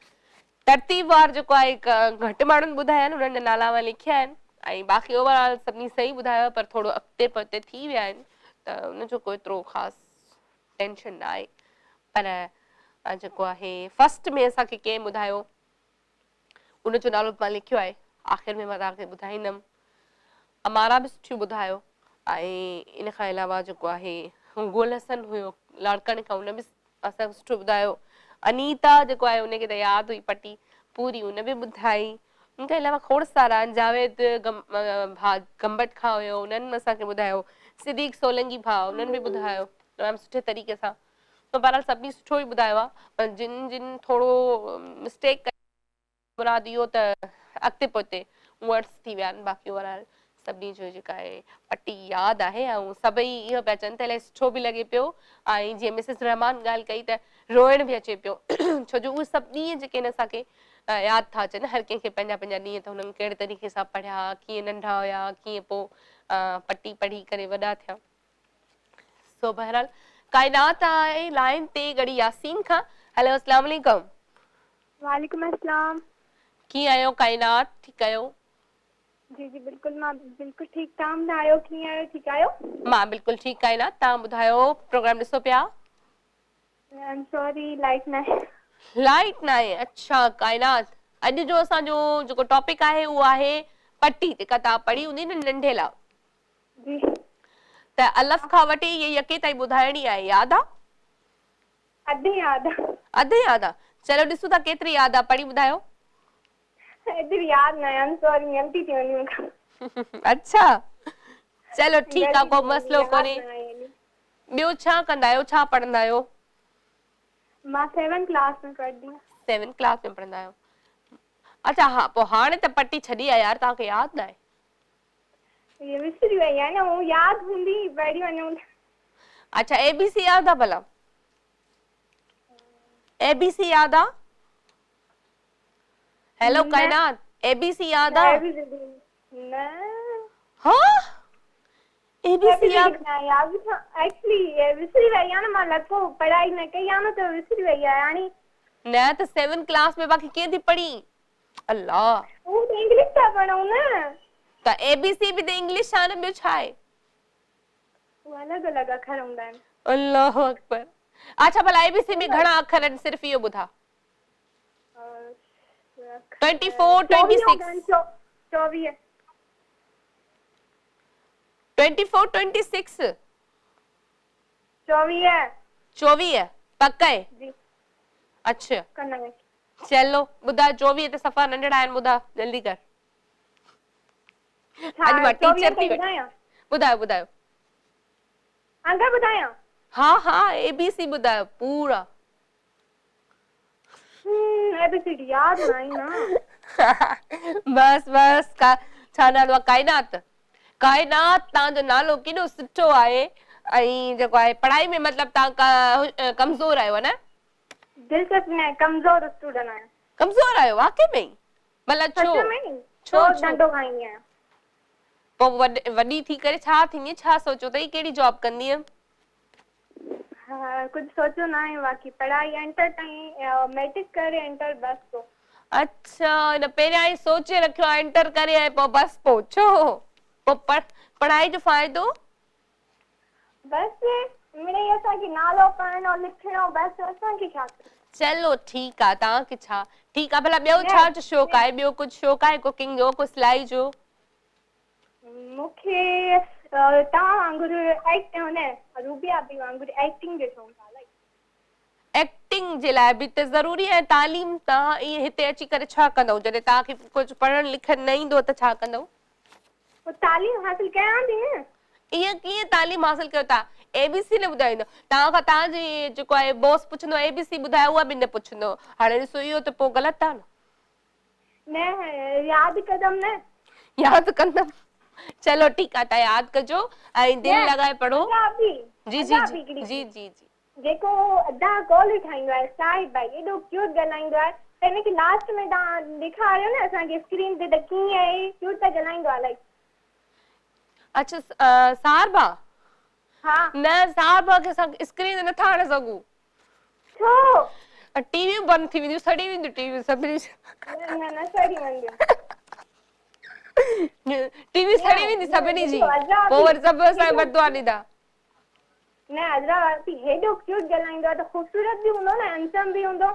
ترتيب وار جيڪو آهي گهٽ ماڻهن ٻڌايا آهن انهن جا نالا مان لکيا آهن ۽ باقي اوور آل سڀني صحيح ٻڌايو پر ٿورو اڳتي پوئتي ٿي ويا آهن ته ان جو ڪو ايترو خاص ٽينشن نه آهي پر جيڪو آهي فرسٽ ۾ اسان کي ڪنهن ٻڌايو ان جو نالو به مان لکيو آهي آخر ۾ مان توهان کي ٻڌائيندم امارا به سٺيون ٻڌايو ۽ ان کان علاوه جيڪو آهي گل حسن هيو لاڙڪاڻي کان ان به اسان کي سٺو ٻڌايو انيتا جيڪو آهي ان کي ته ياد هئي پٽي پوري ان به ٻڌائي ان کان علاوه کوڙ سارا جاويد ڀاء گمبٽ کان هيو انهن اسان کي ٻڌايو صديق سولنگي ڀاء انهن به ٻڌايو تمام سٺي طريقي سان. بهرحال سڀني سٺو ئي ٻڌايو آ پر جن جن ٿورو مسٽيڪ ڪئي مراد اهو ته اڳتي پوئتي ورڊس ٿي ويا آهن باقي اوور آل سڀني جو جيڪا آهي پٽي ياد آهي ۽ سڀئي اهو پيا چون ته الاهي سٺو به لڳي پيو ۽ جيئن مسز رحمان ڳالهه ڪئي ته روئڻ به اچي پيو ڇو جو اهي سڀ ڏينهن جيڪي آهن اسان کي ياد ٿا اچن هر ڪنهن کي پنهنجا پنهنجا ڏينهن ته هنن ڪهڙي طريقي سان پڙهيا ڪيئن ننڍا هيا ڪيئن پوء پٽي پڙهي ڪري وڏا ٿيا. سو بهرحال ڪائنات آهي لائين تي ڳڙهي ياسين کان هيلو اسلام عليڪم. وعليڪم السلام. ڪيئن آهيو ڪائنات ٺيڪ آهيو. جي جي بلڪل مان بلڪل ٺيڪ توهان ٻڌايو ڪيئن آهيو ٺيڪ آهيو. مان بلڪل ٺيڪ ڪائنات توهان ٻڌايو پروگرام ڏسو پيا. I am sorry light ناهي. لائيٽ ناهي اڇا ڪائنات اڄ جو اسان جو جيڪو ٽاپڪ آهي اهو آهي پٽي جيڪا توهان پڙهي هوندي نه ننڍي لا. جي. ته الف کان وٺي يي يڪي تائين ٻڌائڻي آهي ياد آ؟ اڌ ياد آ. اڌ ياد آ چلو ڏسون ٿا ڪيتري ياد آ پڙهي ٻڌايو. ايتري ياد ناهي I am sorry غلطي ٿي ويندي مون کان. اڇا چلو ٺيڪ آ غلطي ڪو ٿي ويندي مسئلو ياد ڪونهي. ناهي ايڏي. ٻيو ڇا ڪندا آهيو ڇا پڙهندا آهيو؟ مان سيون ڪلاس ۾ پڙهندي آهيان. سيون ڪلاس ۾ پڙهندا آهيو اڇا ها پوء هاڻي ته پٽي ڇڏي آ يار توهان کي ياد ناهي. اهي وسري وئي آهي نه هو ياد هوندي پڙهي وڃون ٿا. اڇا اي بي سي ياد آ ڀلا اي بي سي ياد آ هيلو نه ڪائنات اي بي سي ياد آ اي بي سي ڊي نه ها اي بي اي سي بي سي ياد ڊي نه ياد ايڪچولي وسري وئي آ نه مان لکو پڙهائي نه ڪئي آ نه ته وسري وئي آهي هاڻي نه ته سيون ڪلاس ۾ باقي ڪيئن ٿي پڙهين الله. هو ته انگلش ٿا پڙهون نه. ته اي بي سي به ته انگلش آ نه ٻيو ڇا آهي. هو الڳ الڳ اکر هوندا آهن. الله اڪبر اڇا ڀلا اي بي سي ۾ گهڻا اکر آهن صرف اهو ٻڌا. ٽوئنٽي فور ٽوئنٽي چوويهه هوندا آهن سڪس. 24. 24 26. 24. 24 پڪ آهي. جي. اڇا. ڪندا آهن. چلو ٻڌاء 24 ته صفا ننڍڙا آهن ٻڌاء جلدي ڪر. ڇا اڄ مان 24 ٽيچر ٿي تائين ويٺي ٻڌايان؟ ٻڌايو ٻڌايو. انگ ٻڌايان؟ ها ها اي بي سي ٻڌايو پورا. اي بي سي ڊي ياد ناهي نه. بس بس ڪا ڇا نالو آ ڪائنات ڪائنات توهان جو نالو ڪيڏو سٺو آهي ۽ جيڪو آهي پڙهائي ۾ مطلب توهان ڪمزور آهيو نه. دلچسپ نه ڪمزور اسٽوڊنٽ آهيان. ڪمزور آهيو واقعي ۾ مطلب ڇو سچ ۾ ڇو روز ڇو ڏنڊو کائيندي آهيان. پوء وڏي ٿي ڪري ڇا ٿيندينء ڇا سوچيو اٿئي ڪهڙي جاب ڪندينء؟ ها ڪجهه سوچيو نه آهي باقي پڙهائي انٽر تائين ميٽرڪ ڪري انٽر بس پوء. اڇا هن پهريان ئي سوچي رکيو آهي انٽر ڪري ۽ پوء بس پوء ڇو پوء پڙهائي جو فائدو؟ بس مڙئي اسان کي نالو پڙهڻو لکڻو بس اسان کي ڇا. چلو ٺيڪ آ توهان کي ڇا ٺيڪ آ ڀلا ٻيو نه ڇا جو شوق نه آهي ٻيو ڪجهه شوق آهي ڪوڪنگ جو ڪو سلائي جو. مون کي توهان وانگر ايڪٽ نه روبي آپي وانگر ايڪٽنگ جو شوق آ الائي. ايڪٽنگ جي لاء به ته ضروري آهي تعليم توهان ائين هتي اچي ڪري ڇا ڪندؤ جڏهن توهان کي ڪجهه پڙهڻ لکڻ نه ايندو ته ڇا ڪندؤ. پوء تعليم حاصل ڪيان ٿي نه. ائين ڪيئن تعليم حاصل ڪيو ٿا اي بي سي نه ٻڌائيندو توهان کان توهان جي جيڪو آهي باس پڇندو اي بي سي ٻڌايو اها به نه پڇندو هاڻي ڏسو اهو ته پوء غلط آهي نه. نه ياد ڪندم نه. ياد ڪندم چلو ٺيڪ آهي توهان ياد ڪجو ۽ دل نه لڳائي پڙهو ادا آپي جي جي ادا جي آپي هڪڙي جي جي جي. جيڪو ادا ڪالر ٺاهيندو آهي صاحب ڀائي ايڏو ڪيوٽ ڳالهائيندو آهي ته هن کي لاسٽ ۾ توهان ڏيکاريو نه اسان کي اسڪرين تي ته ڪيئن آهي ڪيوٽ ته ڳالهائيندو آهي الائي. اڇا سار ڀا ها. نه سار ڀا کي اسان اسڪرين تي نٿا آڻي سگهون. ڇو؟ ٽي ويون بند ٿي وينديون سڙي وينديون ٽي ويون سڀني جون. نه نه نه سڙي وينديون. ٽي وي نه سڙي ويندي نه سڀني جي ڏسو عذرا پوء آپي وري سڀ اسان کي هيڏو بددعا ڏيندا. نه عذرا آپي هيڏو ڪيوٽ ڳالهائيندو آهي ته خوبصورت به هوندو نه هينڊسم به هوندو.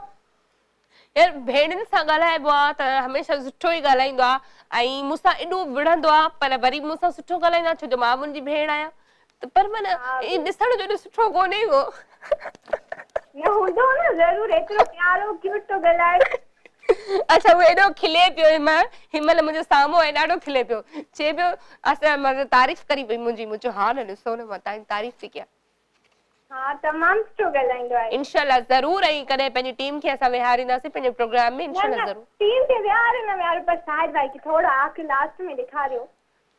يار ڀيڻن سان ڳالهائبو آ ته هميشه سٺو ئي ڳالهائيندو آ ۽ مون سان ايڏو وڙهندو آ پر وري مون سان سٺو ڳالهائيندو آ ڇو جو مان به ان جي ڀيڻ آهيان ته پر معنيٰ ها ائين ڏسڻ جو ايڏو سٺو ڪونهي ڪو. نه هوندو نه ضرور ايترو پيارو ڪيوٽ ٿو ڳالهائي. اڇا هو ايڏو کلي پيو هن مهل هن مهل منهنجي سامهون آهي ڏاڍو کلي پيو چئي پيو اسان مطلب تعريف ڪري پئي منهنجي مون چيو ها نه ڏسو نه مان توهان جي تعريف ٿي ڪيان. ها تمام سٺو ڳالهائيندو آهي. انشاء الله ضرور ۽ ڪڏهن پنهنجي ٽيم کي اسان ويهارينداسين پنهنجي پروگرام ۾ انشاء نه الله نه ضرور. ٽيم کي ويهاريو نه ويهاريو پر شاهد ڀائي کي ٿورو آخر لاسٽ ۾ ڏيکاريو.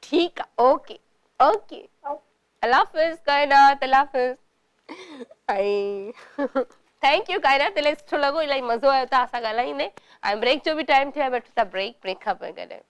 ٺيڪ آ اوڪي اوڪي الله حافظ ڪائنات الله حافظ ۽ thank you ڪائنات الاهي سٺو لڳو الاهي مزو آيو توهان سان ڳالهائيندي ۽ بريڪ جو به ٽائيم ٿيو آهي وٺون ٿا بريڪ بريڪ کان پوء ڳالهايون.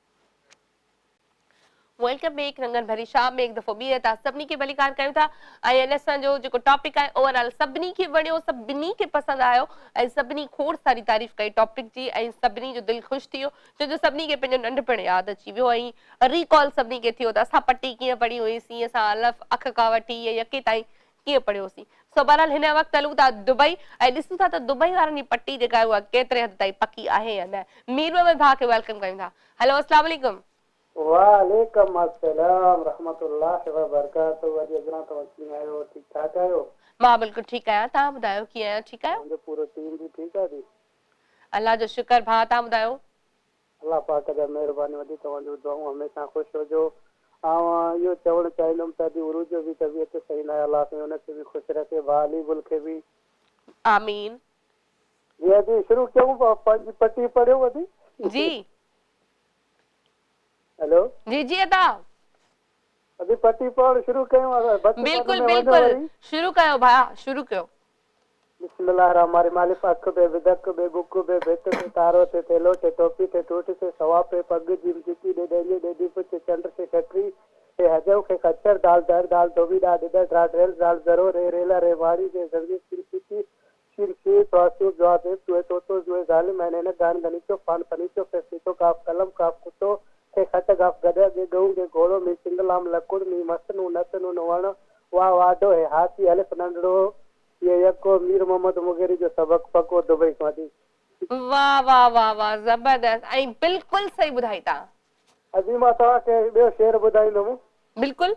Welcome back رنگن ڀري شام ۾ هڪ دفعو ٻيهر توهان سڀني کي ڀليڪار ڪيون ٿا ۽ اڄ اسان جو جيڪو ٽاپڪ آهي اوور آل سڀني کي وڻيو سڀني کي پسند آيو ۽ سڀني کوڙ ساري تعريف ڪئي ٽاپڪ جي ۽ سڀني جو دل خوش ٿي ويو ڇو جو سڀني کي پنهنجو ننڍپڻ ياد اچي ويو ۽ ريڪال سڀني کي ٿيو ته اسان پٽي ڪيئن پڙهي هئي سين اسان الف اک کان وٺي يڪي تائين ڪيئن پڙهيوسين سو بهرحال هن وقت هلون ٿا دبئي ۽ ڏسون ٿا ته دبئي وارن جي پٽي جيڪا آهي اها ڪيتري حد تائين پڪي آهي يا نه مير محمد ڀاء کي welcome ڪيون ٿا هلو اسلام عليڪم. وعليڪم السلام رحمة الله وبرڪاته ادي عذرا توهان ڪيئن آهيو ٺيڪ ٺاڪ آهيو. مان بلڪل ٺيڪ آهيان توهان ٻڌايو ڪيئن آهيو ٺيڪ آهيو. توهان جو پورو ٽيم به ٺيڪ آهي ادي. الله جو شڪر ڀاء توهان ٻڌايو. الله پاڪ جا مهربانيون ادي توهان جون دعائون هميشه خوش هجو آئون اهو چوڻ چاهيندم ته ادي عروج جو به طبيعت صحيح ناهي الله سائين ان کي به خوش رکي ڀاء علي گل کي به. آمين. جي ادي شروع ڪيون پنهنجي پٽي پڙهيو ادي. جي. هيلو. جي جي ادا. ادي پٽي پڙهڻ شروع ڪيون بچپن بلڪل ۾ وڃو بلڪل وري. شروع ڪيو ڀاء شروع ڪيو. بسم الله الرحمٰن الرحيم الف اک ب بدڪ ب ٻڪ ڀ ڀت ت تارو ٿ ٿيلهو ٺ ٽوپي ٺ ٺوٺ س سوا پ پڳ ج جتي ڏ ڏڃ ڏ ڏپ چ چنڊ ڇ ڇٽري ه هجو خ خچر د در ڌ ڌوٻي ڏ ڏيڏر ڍ ڍريل ذ ذرو ر ريل ر ماڙي ز زنجير س سيٽي ش سير ث صوف ظ زيب ط طوطو ظ ظالم ع عينڪ غ غنيچو ف فنيچو ف ڦيٿو ق قلم ق ڪتو خ کٽ گ گڏهه ڳ ڳئون گھ گهوڙو م سنگ ل لڪڙ م مس ن نس ن وڻ و واڍو ه هاٿي الف ننڍڙو ي يڪو مير محمد مغيري جو سبق پڪو دبئي کان ادي. واه واه واه واه زبردست ۽ بلڪل صحيح ٻڌائي توهان. ادي مان توهان کي ٻيو شعر ٻڌائيندم. بلڪل.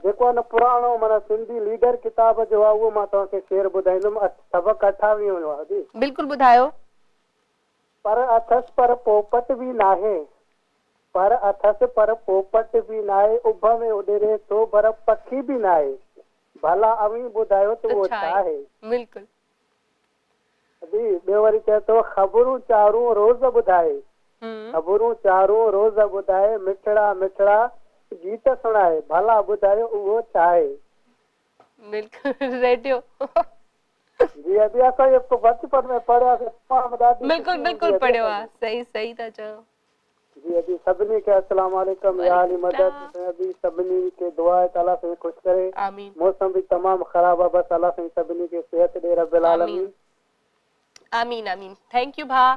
جيڪو آهي نه پراڻو معنيٰ سنڌي ليڊر ڪتاب جو آهي اهو مان توهان کي شعر ٻڌائيندم سبق اٺاويهون آهي ادي. بلڪل ٻڌايو. پر اٿس پر پوپٽ به ناهي. پر اٿس پر پوپٽ به ناهي اڀ ۾ اڏري ٿو پر پکي به ناهي. ڀلا اوهين ٻڌايو ته ته اهو ڇا ڇا آهي؟ آهي؟ بلڪل. ادي ٻيو وري چئي ٿو خبرون چارون روز ٻڌائي، خبرون چارون روز ٻڌائي، مٺڙا مٺڙا گيت سڻائي، ڀلا ٻڌايو اهو ڇا آهي؟ بلڪل ريڊيو. جي ادي اسان اهو بچپن ۾ پڙهياسين تمام ڏاڍي بلڪل سٺي هوندي بلڪل ادي پڙهيو اسان آ جي. صحيح صحيح ٿا چئو. جي ادي سڀني کي السلام عليڪم يا وعليڪم علي مدد السلام. سائين ادي سڀني کي دعا آهي ته الله سائين خوش ڪري آمين. موسم به تمام خراب آهي بس الله سائين سڀني کي صحت ڏي رب آمين العالمين. آمين آمين thank you ڀاء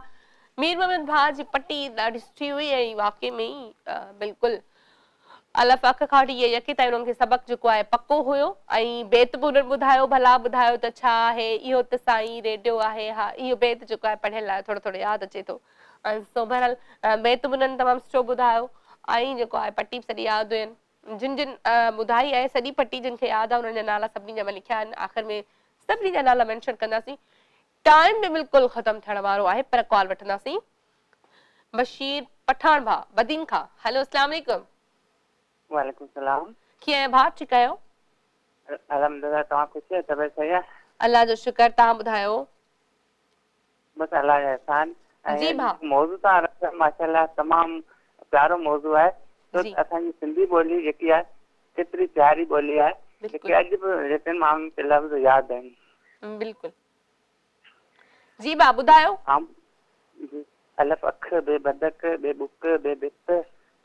مير محمد ڀاء جي پٽي ڏاڍي سٺي هئي ۽ واقعي ۾ ئي بلڪل الف اک کان وٺي ي يڪي تائين انهن کي سبق جيڪو آهي پڪو هيو ۽ بيت به انهن ٻڌايو ڀلا ٻڌايو ته ڇا آهي اهو ته سائين ريڊيو آهي ها اهو بيت جيڪو آهي پڙهيل آهي ٿورو ٿورو ياد اچي ٿو ۽ سو بهرحال بيت به انهن تمام سٺو ٻڌايو ۽ جيڪو آهي پٽي به سڄي ياد هين جن جن ٻڌائي آهي سڄي پٽي جن کي ياد آهي انهن جا نالا سڀني جا مان لکيا آهن آخر ۾ سڀني جا نالا مينشن ڪنداسين ٽائيم به بلڪل ختم ٿيڻ وارو آهي پر ڪال وٺنداسين بشير پٺاڻ ڀاء بدين کان هيلو اسلام عليڪم. وعليڪم السلام. ڪيئن آهيو ڀاء ٺيڪ آهيو. الحمدلله توهان خوش آهيو طبيعت صحيح آهي. الله جو شڪر توهان ٻڌايو. بس الله جو احسان جي ۽ ڀاء. موضوع توهان رکيو آهي ماشاءالله تمام پيارو موضوع آهي ڇو جي. ته اسان جي سنڌي ٻولي جيڪي آهي ڪيتري پياري ٻولي آهي بلڪل. جيڪي اڄ به جيڪي ماڻهن کي لفظ ياد آهن. بلڪل جي ڀاء ٻڌايو. عام جي الف اک ب بدڪ ب ٻڪ ڀ ڀت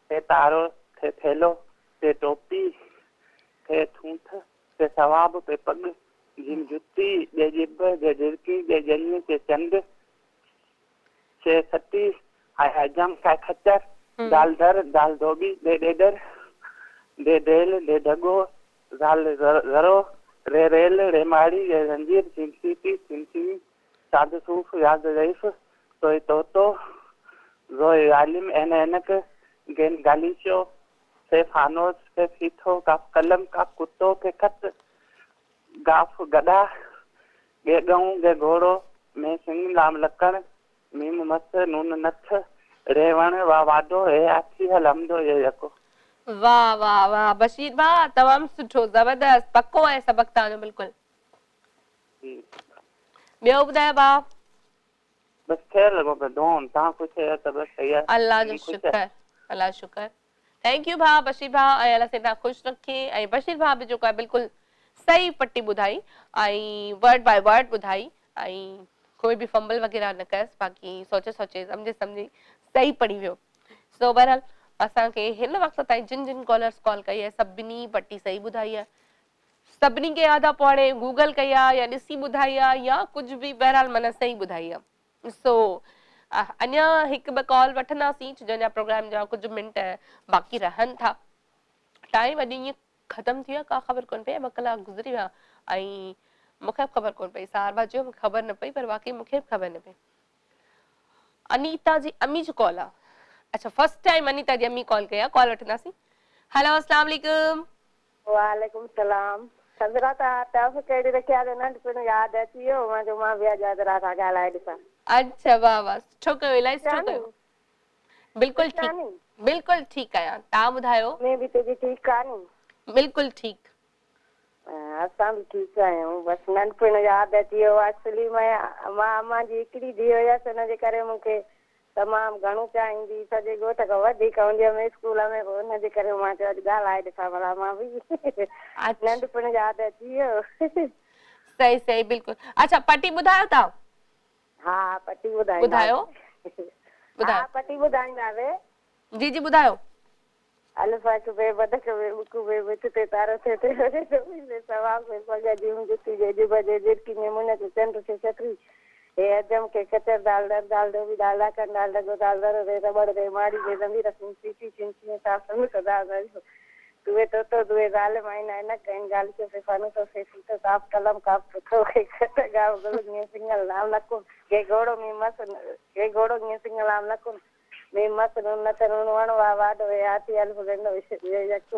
ٿ تارو ٿ ٿيلهو ٽ ٽوپي ٺ ٺونٺ س ثواب پ پڳ ج جتي ڄ ڄڀ ج جهرڪي ڄ ڄڃ چ چنڊ ڇ ڇٽي ح حجام خ خچر د در ڌ ڌوٻي ڏ ڏيڏر ڍ ڍيل ڍ ڍڳو ذ ذرو ر ريل ڙ ماڙي ز زنجير س سيٽي س سيني ص صوف ي ضعيف ط طوطو ظ ظالم ع عينڪ غ غاليچو ف فانوس ف ڦيٿو ق قلم ق ڪتو ق خط گ گڏهه ڳ ڳئون گه گهوڙو م سڱ ل لڪڻ م مس ن نٿ ڙ وڻ و واڍو ه هاٿي ه حمزو ي يڪو. واه واه واه بشير ڀاء تمام سٺو زبردست پڪو آهي سبق توهان جو بلڪل. جي. ٻيو ٻڌايو ڀاء. بس خير لڳو پيو دعائن توهان خوش آهيو ته بس صحيح آهي. الله جو شڪر الله جو شڪر thank you ڀاء بشير ڀاء ۽ الله سائين توهان خوش رکي ۽ بشير ڀاء به جيڪو آهي بلڪل صحيح پٽي ٻڌائي ۽ ورڊ باء ورڊ ٻڌائي ۽ ڪوئي به فمبل وغيره نه ڪيس باقي سوچي سوچي سمجهي سمجهي صحيح پڙهي ويو سو بهرحال اسان کي هن وقت تائين جن جن ڪالرس ڪال ڪئي آهي سڀني پٽي صحيح ٻڌائي آهي سڀني کي ياد آ پوء هاڻي گوگل ڪئي آ يا ڏسي ٻڌائي آ يا ڪجهه به بهرحال معنيٰ صحيح ٻڌائي آ سو اڃا هڪ ٻه ڪال وٺنداسين ڇو جو اڃا پروگرام جا ڪجهه منٽ باقي رهن ٿا ٽائيم اڄ ائين ختم ٿي ويو آ ڪا خبر ڪونه پئي ٻه ڪلاڪ گذري ويا ۽ مون کي به خبر ڪونه پئي سار ڀاء چيو مون کي خبر نه پئي پر واقعي مون کي به خبر نه پئي انيتا جي امي جو ڪال آ اڇا فرسٽ ٽائيم انيتا جي امي ڪال ڪئي آ ڪال وٺنداسين هيلو اسلام عليڪم. وعليڪم السلام سدرا توهان ٽف ڪهڙي رکي آ ته ننڍپڻ ياد اچي ويو مان چيو مان به اڄ حضرا سان ڳالهائي ڏسان. اڇا واه واه سٺو ڪيو الاهي سٺو ڪيو بلڪل ٺيڪ بلڪل ٺيڪ آهيان توهان ٻڌايو. امي به تنهنجي ٺيڪ آ ني. بلڪل ٺيڪ. اسان به ٺيڪ آهيون بس ننڍپڻ ياد اچي ويو ايڪچوئلي مان امان جي هڪڙي ڌيء هيس ان جي ڪري مون کي تمام گهڻو چاهيندي هئي سڄي ڳوٺ کان وڌيڪ هوندي هيم اسڪول ۾ پوء ان جي ڪري مان چيو اڄ ڳالهائي ڏسان ڀلا مان به ننڍپڻ ياد اچي ويو. صحيح صحيح بلڪل اڇا پٽي ٻڌايو توهان. ها پٽي ٻڌائينداسين. ها پٽي ٻڌائينداسين. جي جي ٻڌايو. الف اک ب بدڪ ب ٻڪ ب ڀت ت تارو ٿ ٿيلو ٽ ٽوپي س ثواب پ پڳ ج جتي ج ڄڀ ج ڄرڪي ڃ مڃ چ چنڊ ڇ ڇٽري ه حجم ک خچر دال ڏر دال ڌوٻي ڏال ڏاڪڻ ڏال ڍڳو دال درو ر رٻڙ ر ماڙي ز زنبير س سيسي ش شينهن صاف سنگ سدا ظ طوطو ڌ ظالم عين عينڪ عين غاليچو ف فانوسو ف ڦيٿو ڪاف قلم ق ڪکو خ خط گ گل ڱ سنگل لام نڪ گھ گهوڙو م مس گھ گهوڙو ڃ سنگ لام نڪ م مس ن نٿ ڻ وڻ و واڍو ه هاٿي الف گهنڊو ي يڪو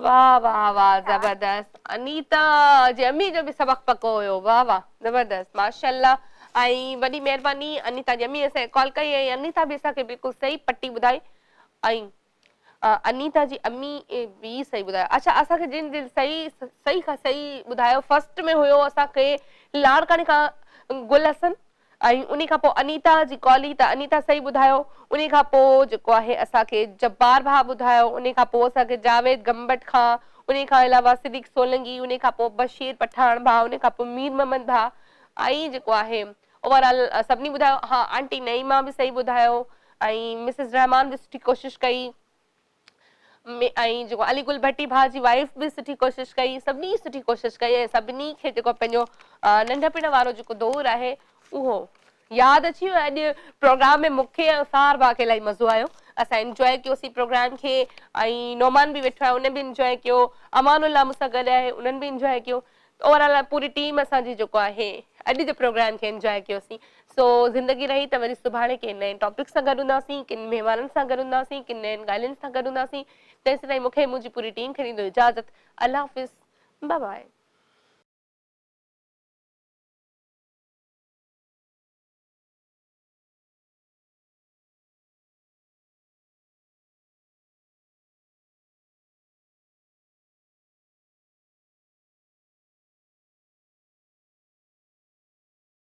واه واه واه زبردست انيتا جي امي جو به سبق پڪو هيو واه واه زبردست ماشاءالله ۽ وڏي مهرباني انيتا جي امي اسان کي ڪال ڪئي ۽ انيتا به اسان کي بلڪل صحيح پٽي ٻڌائي ۽ انيتا جي امي به صحيح ٻڌايو اڇا اسان کي جن جن صحيح صحيح کان صحيح ٻڌايو فرسٽ ۾ هيو اسان کي لاڙڪاڻي کان گل حسن ۽ انهي کان پوء انيتا جي ڪال هئي ته انيتا صحيح ٻڌايو انهي کان پوء جيڪو آهي اسان کي جبار ڀاء ٻڌايو انهي کان پوء اسان کي جاويد گمبٽ کان انهي کان علاوه صديق سولنگي انهي کان پوء بشير پٺاڻ ڀاء انهي کان پوء مير محمد ڀاء ۽ جيڪو آهي اوور آل سڀني ٻڌايو ها آنٽي نعيمه به صحيح ٻڌايو ۽ مسز رحمان به سٺي ڪوشش ڪئي. ۽ جيڪو علي گل ڀٽي ڀاء جي وائيف به سٺي ڪوشش ڪئي سڀني سٺي ڪوشش ڪئي ۽ سڀني کي جيڪو پنهنجو ننڍپڻ وارو جيڪو دور آهي اهو ياد اچي ويو اڄ پروگرام ۾ مون کي ۽ سحر ڀاء کي الاهي مزو آيو اسان انجواء ڪيوسين پروگرام کي ۽ نعمان به ويٺو آهي ان به انجواء ڪيو امان الله مون سان گڏ آهي انهن به انجواء ڪيو اوور آل پوري ٽيم اسان جي جيڪو آهي اڄ جي پروگرام کي انجواء ڪيوسين سو زندگي رهي ته وري سڀاڻي ڪنهن نئين ٽاپڪ سان گڏ هونداسين ڪن مهمانن سان گڏ هونداسين ڪن نين ڳالهين سان گڏ هونداسين تيسين تائين مون کي منهنجي پوري ٽيم کي ڏيندو اجازت الله حافظ باء باء.